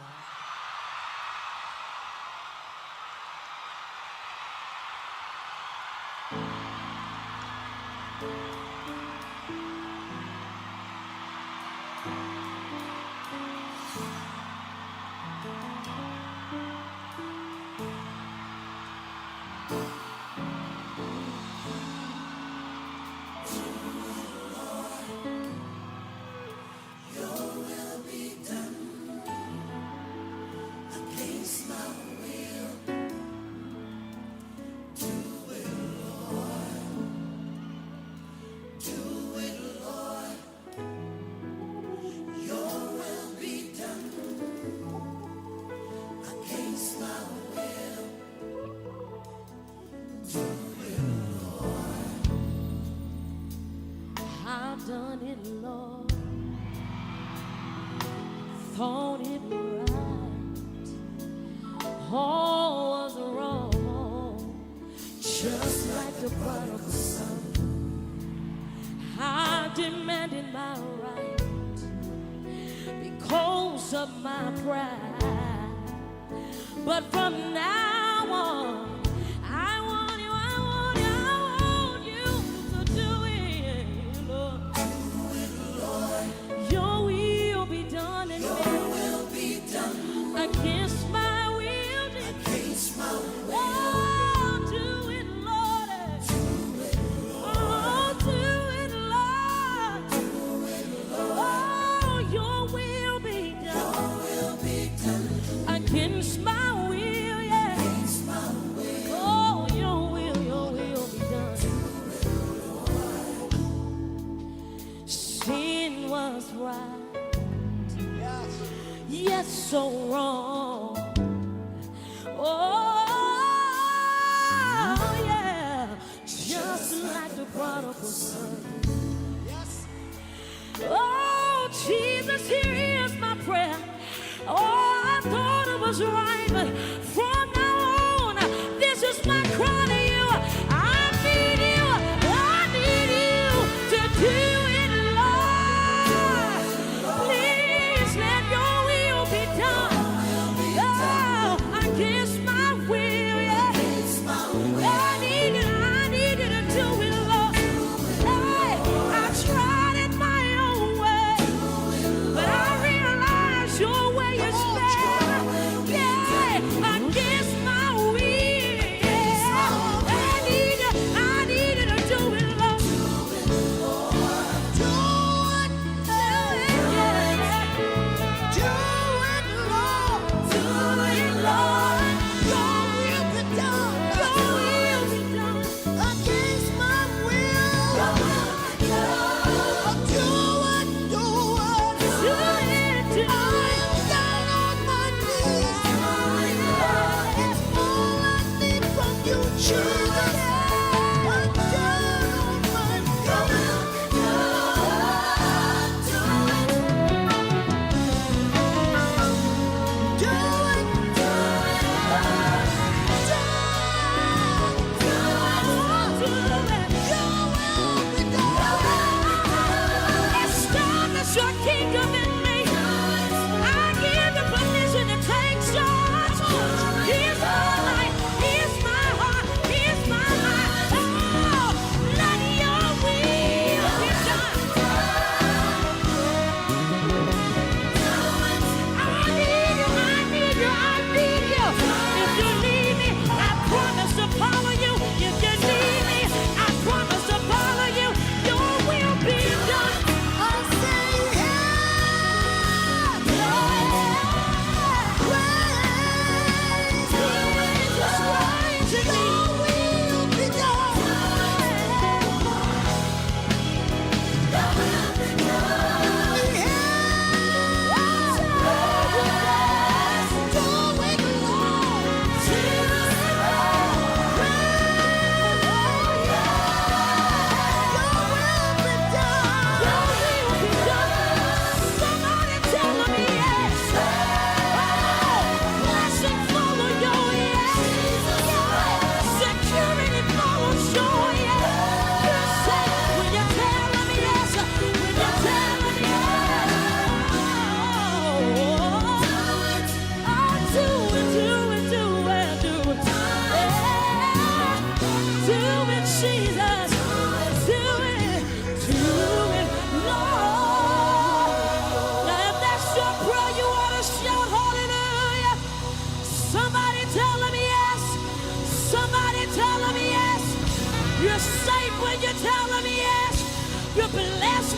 I've done it, Lord. Thought it right. All was wrong. Just like the prodigal son. I demanded my right because of my pride. But from now on, I want you, I want you, I want you to do it, Lord. Your will be done in me. will be done. Against my will. Against my will. Oh, do it, Lord. Oh, do it, Lord. Oh, your will be done. Your will be done. Against my will, yeah. Against my will. Oh, your will be done. Sin was right. Yes, so wrong. Oh, yeah. Just like the prodigal son. Oh, Jesus, here is my prayer. Oh, I thought it was right, but from now on, this is my cry to you. I need you. I need you to do it, Lord. Please let your will be done. Oh, against my will, yeah. I need you to do it, Lord. Hey, I tried it my own way, but I realize your way is better. Yeah, against my will. I need you to do it, Lord. Do it, do it, yeah. Do it, Lord. Do it, Lord. Your will be done. Your will be done. Against my will. Do it, do it. Do it, do it. I'm down on my knees. It's all I need from you, Jesus. I'm down on my knees. Do it. Do it. Do it. Your will be done. Establish your kingdom in me. I give you permission to take charge. Here's my life. Here's my heart. Here's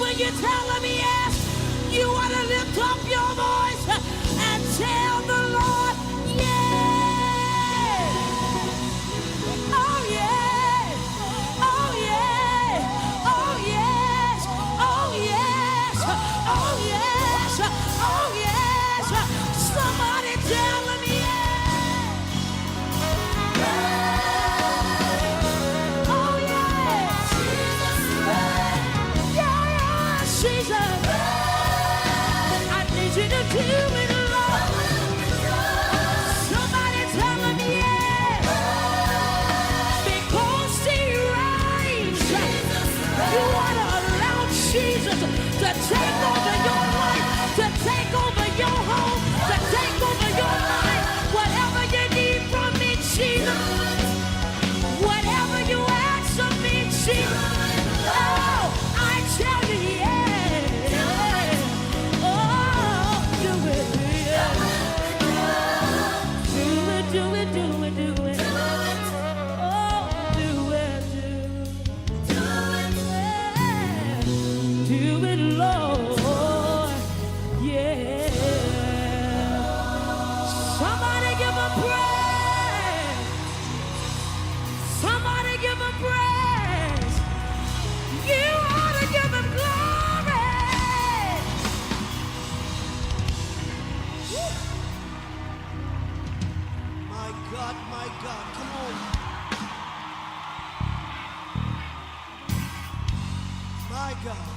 When you tell him yes, you ought to lift up your voice and tell the Lord, yes. Oh yeah. Oh yeah. Oh yes. Oh yes. Oh yes. Oh yes. Somebody tell him yes. Oh yes. Yeah, Jesus. I need you to do it, Lord. Somebody tell him yes. Because he reigns. You want to allow Jesus to take over your life, to take over your home, to take over your mind. Whatever you need from me, Jesus. Whatever you ask of me, Jesus. Oh, I tell you, yeah. Oh, do it, yeah. Do it, do it, do it, do it. Oh, do it, do. Do it, do it, Lord. Yeah. Somebody give him praise. Somebody give him praise. You ought to give him glory. My God, my God, come on. My God.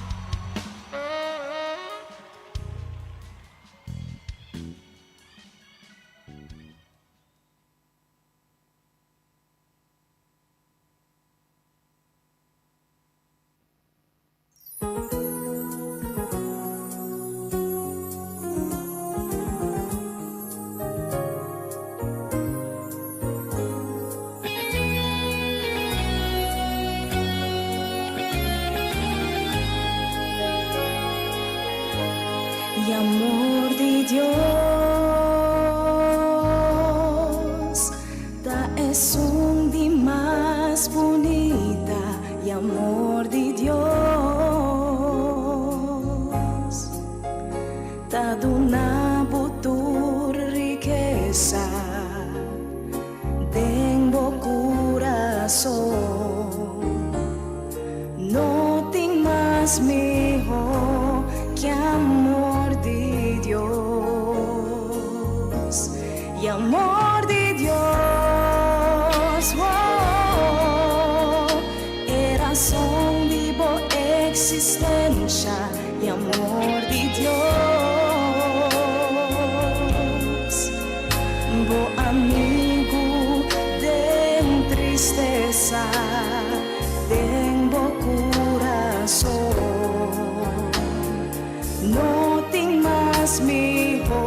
E amor di Dios ta esun di mas bunita e amor di Dios ta duna bo tur rikesa den bo kurason no tin mas mihó ku amor di Dios. E amor di Dios, oh, e rason di bo eksistensia. E amor di Dios, bo amigu den tristesa, den bo kurason. No tin mas mihó.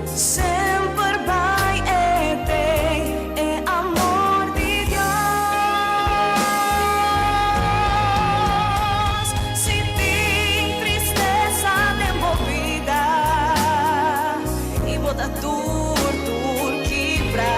Semper bai e t'ei e amor di Dios. Si tin tristesa den bo bida i bo ta tur tur kibrá.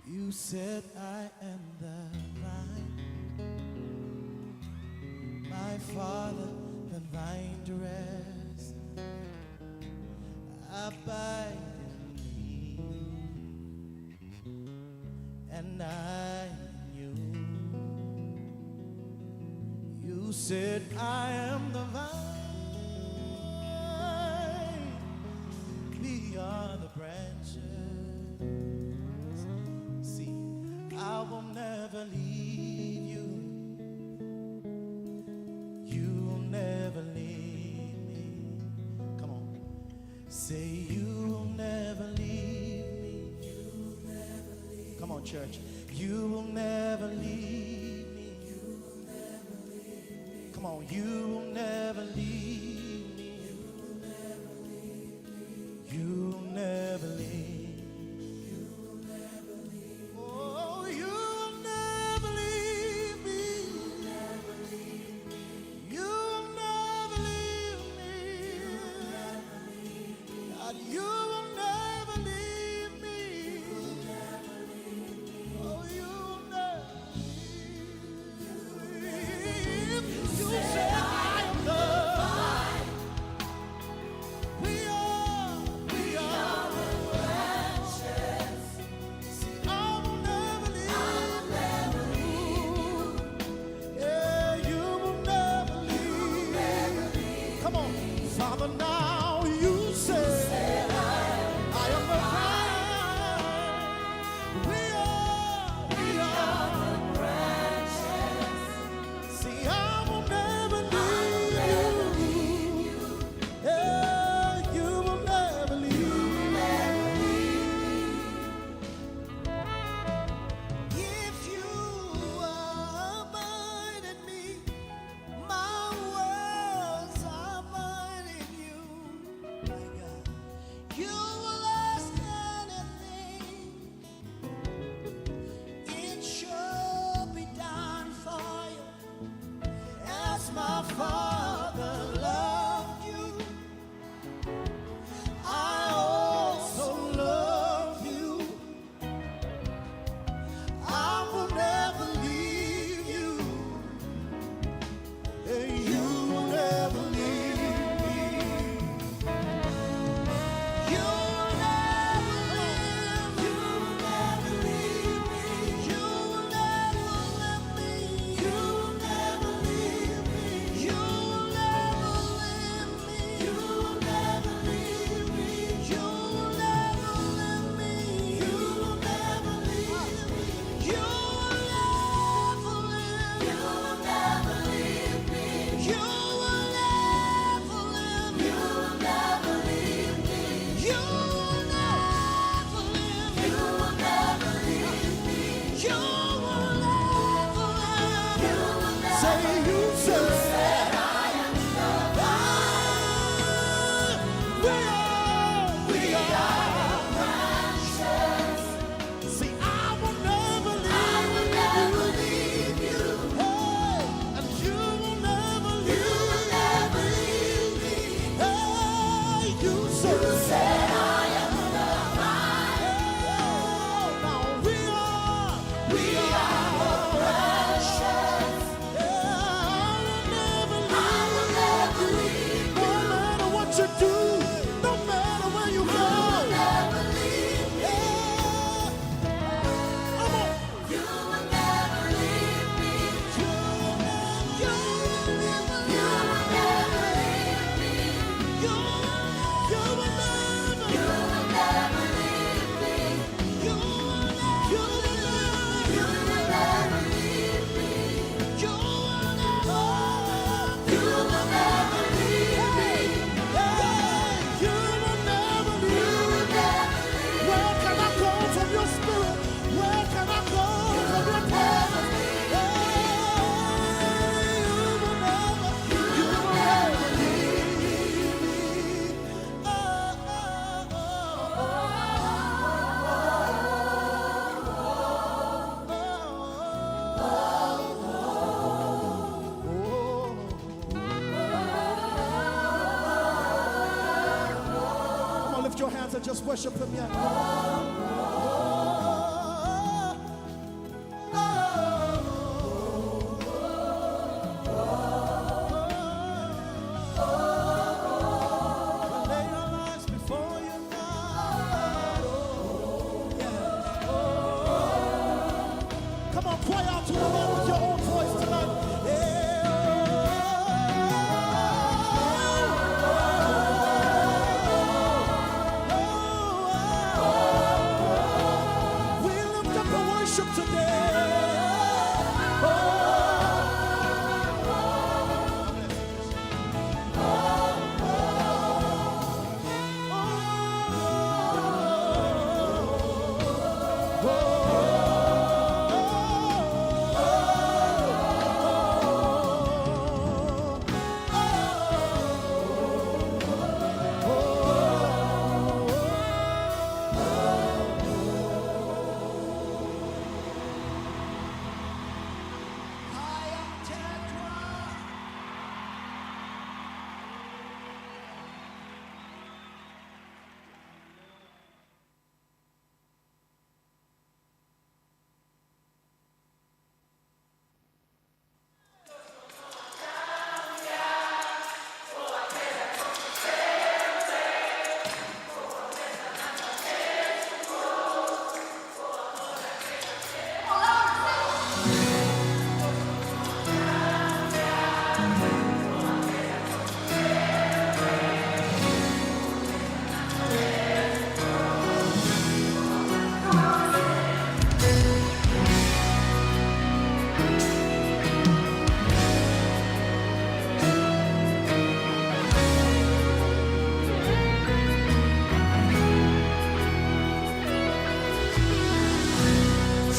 You said I am the vine, my father, the vine dresser. Abide in me, and I in you. You said I am the vine, we are the branches. See, I will never leave you. You will never leave me. Come on. Say you will never leave me. Come on, church. You will never leave me. Come on, you will never leave me. You will never leave. Oh, you will never leave me. You will never leave me. God, you will never leave me. Oh, you will never leave. You said I am the vine. We are the branches. See, I will never leave you. Yeah, you will never leave. Come on, Father, now you say, I am the vine. We are the branches. See, I will never leave you. Yeah, you will never leave. If you abide in me, my words abide in you. My God. You will ask anything, it shall be done for you. As my Father loved you, I also love you. I will never leave you, and you will never leave me. You will never leave, you will never leave me. You will never leave me. You will never leave me. You will never leave me. You will never leave me. You will never leave me. You will never leave me. You will never leave. You will never leave me. You will never leave. You will never leave me. You will never leave. You will never leave me. You will never leave. You will never Say you said, I am the vine. we are branches. See, I will never I leave will never leave you. Hey, and you will never You leave. will never leave me. Hey, you said, You said I am the vine. Oh, now we We are the branches. Yeah, to just worship Him yet. Oh, oh, oh. We lay our lives before you now. Oh, yes. Oh. Come on, cry out to the Lord with your own voice tonight. Yeah. We lift up the worship today. I am Tetra.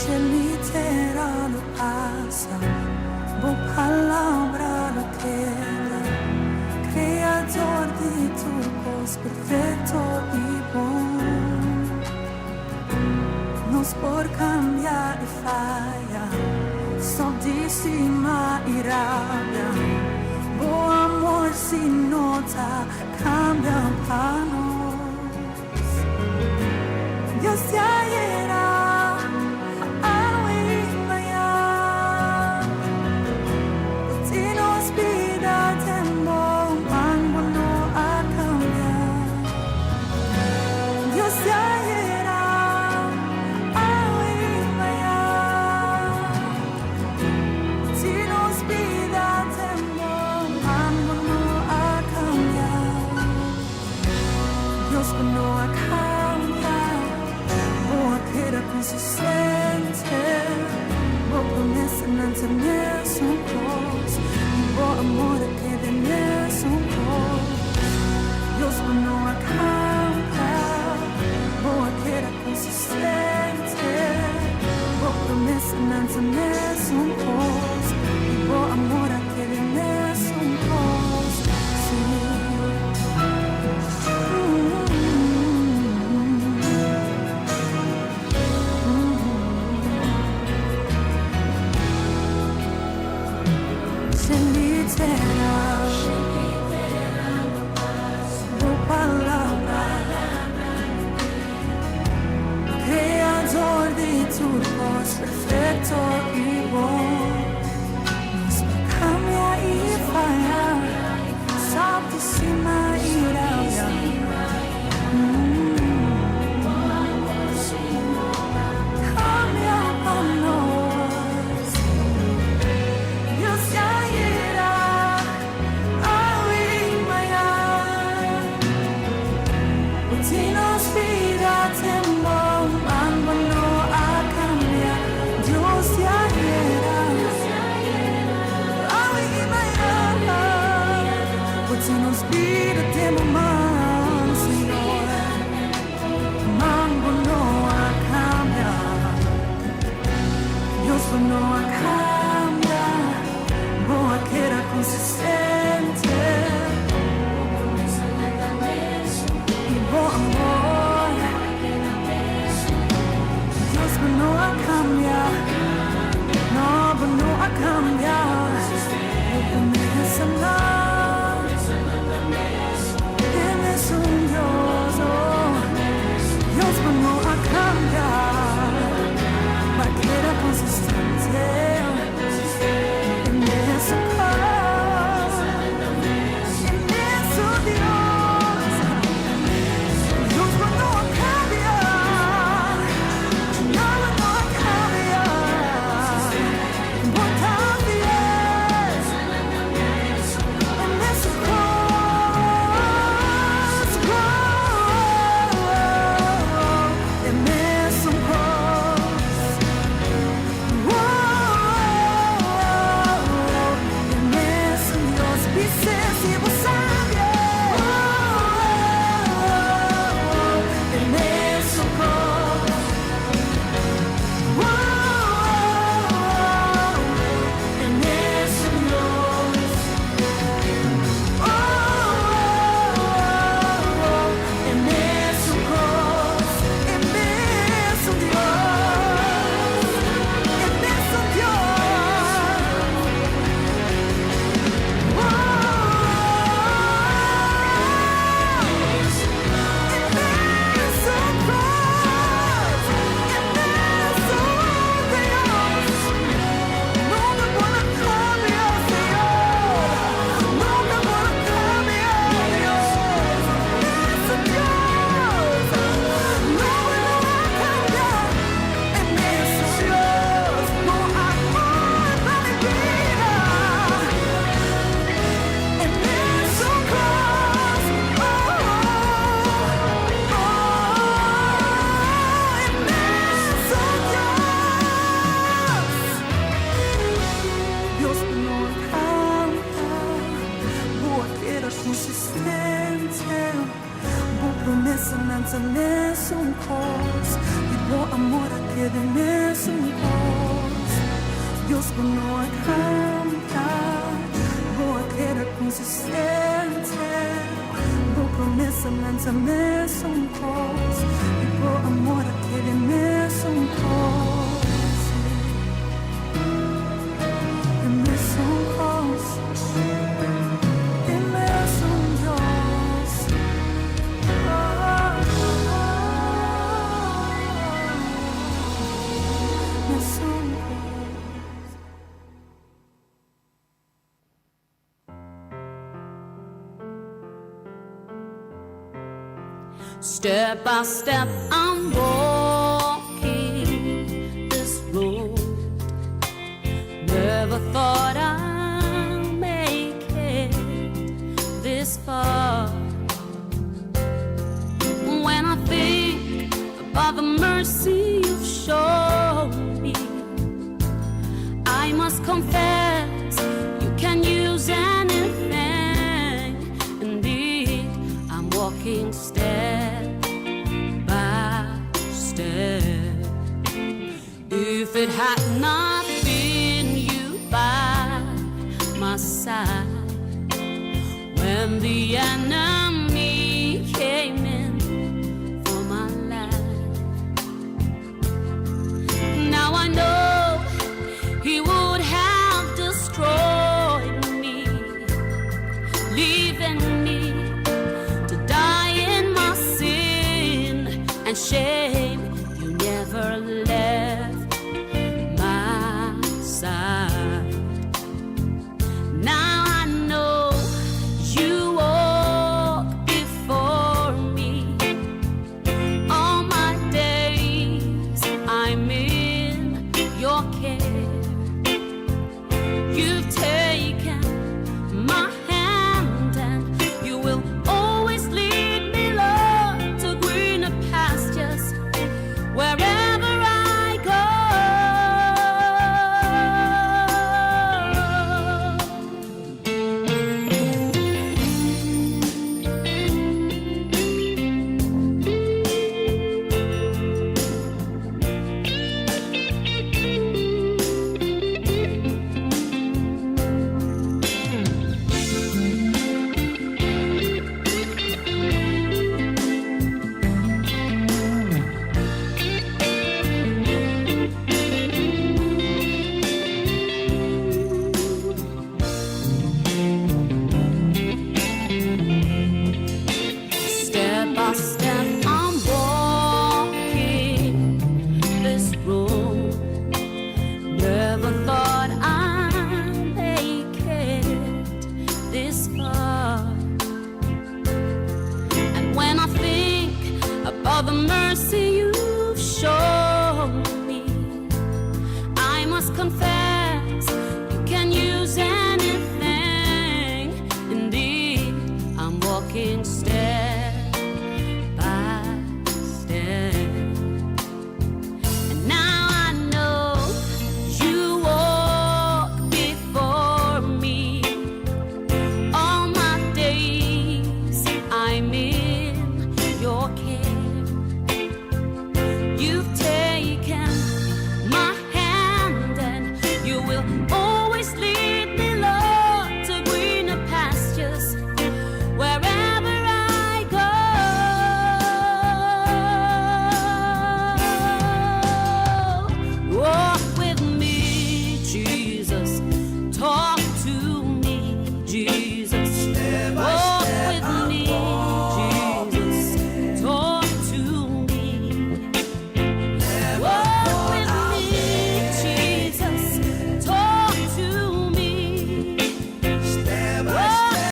Shelu i tera lo pasa, bo palabra lo keda. Kreador di tur kos perfekto i bon. Nos por kambia i faya, stòp di stima i rabia. Bo amor sí no ta kambia pa nos. Dios di ayera, awe i mañan. Tin nos bida tempu, mango no a kambia. Dios di ayera, awe i mañan. Tin nos bida tempu, mango no a kambia. Dios no a kambia, bo a keda konsistente. Bo promesanan ta mesun kos, i bo amor a keda mesun kos. Dios no a kambia, bo a keda konsistente. Bo promesanan ta mesun kos, i bo amor a keda mesun kos. Sí. Shelu i tera, bo palabra, Kreador di tur kos perfekto i bon. Nos por kambia i faya, stòp di stima i rabia. Kambia pa nos. Dios di ayera, awe i mañan. Tin nos bida tempu, mango no a kambia. Dios di ayera, mesun kos I bo amor a keda mesun kos Dios bo no a kambia Bo a keda konsistente Bo promesanan ta mesun kos I bo amor a keda mesun kos E mesun kos E mesun Dios oh, Mesun kos. Step by step, I'm walking this road. Never thought I'd make it this far. When I think about the mercy you've shown me, I must confess you can use anything. Indeed, I'm walking step by step. If it had not been you by my side when the enemy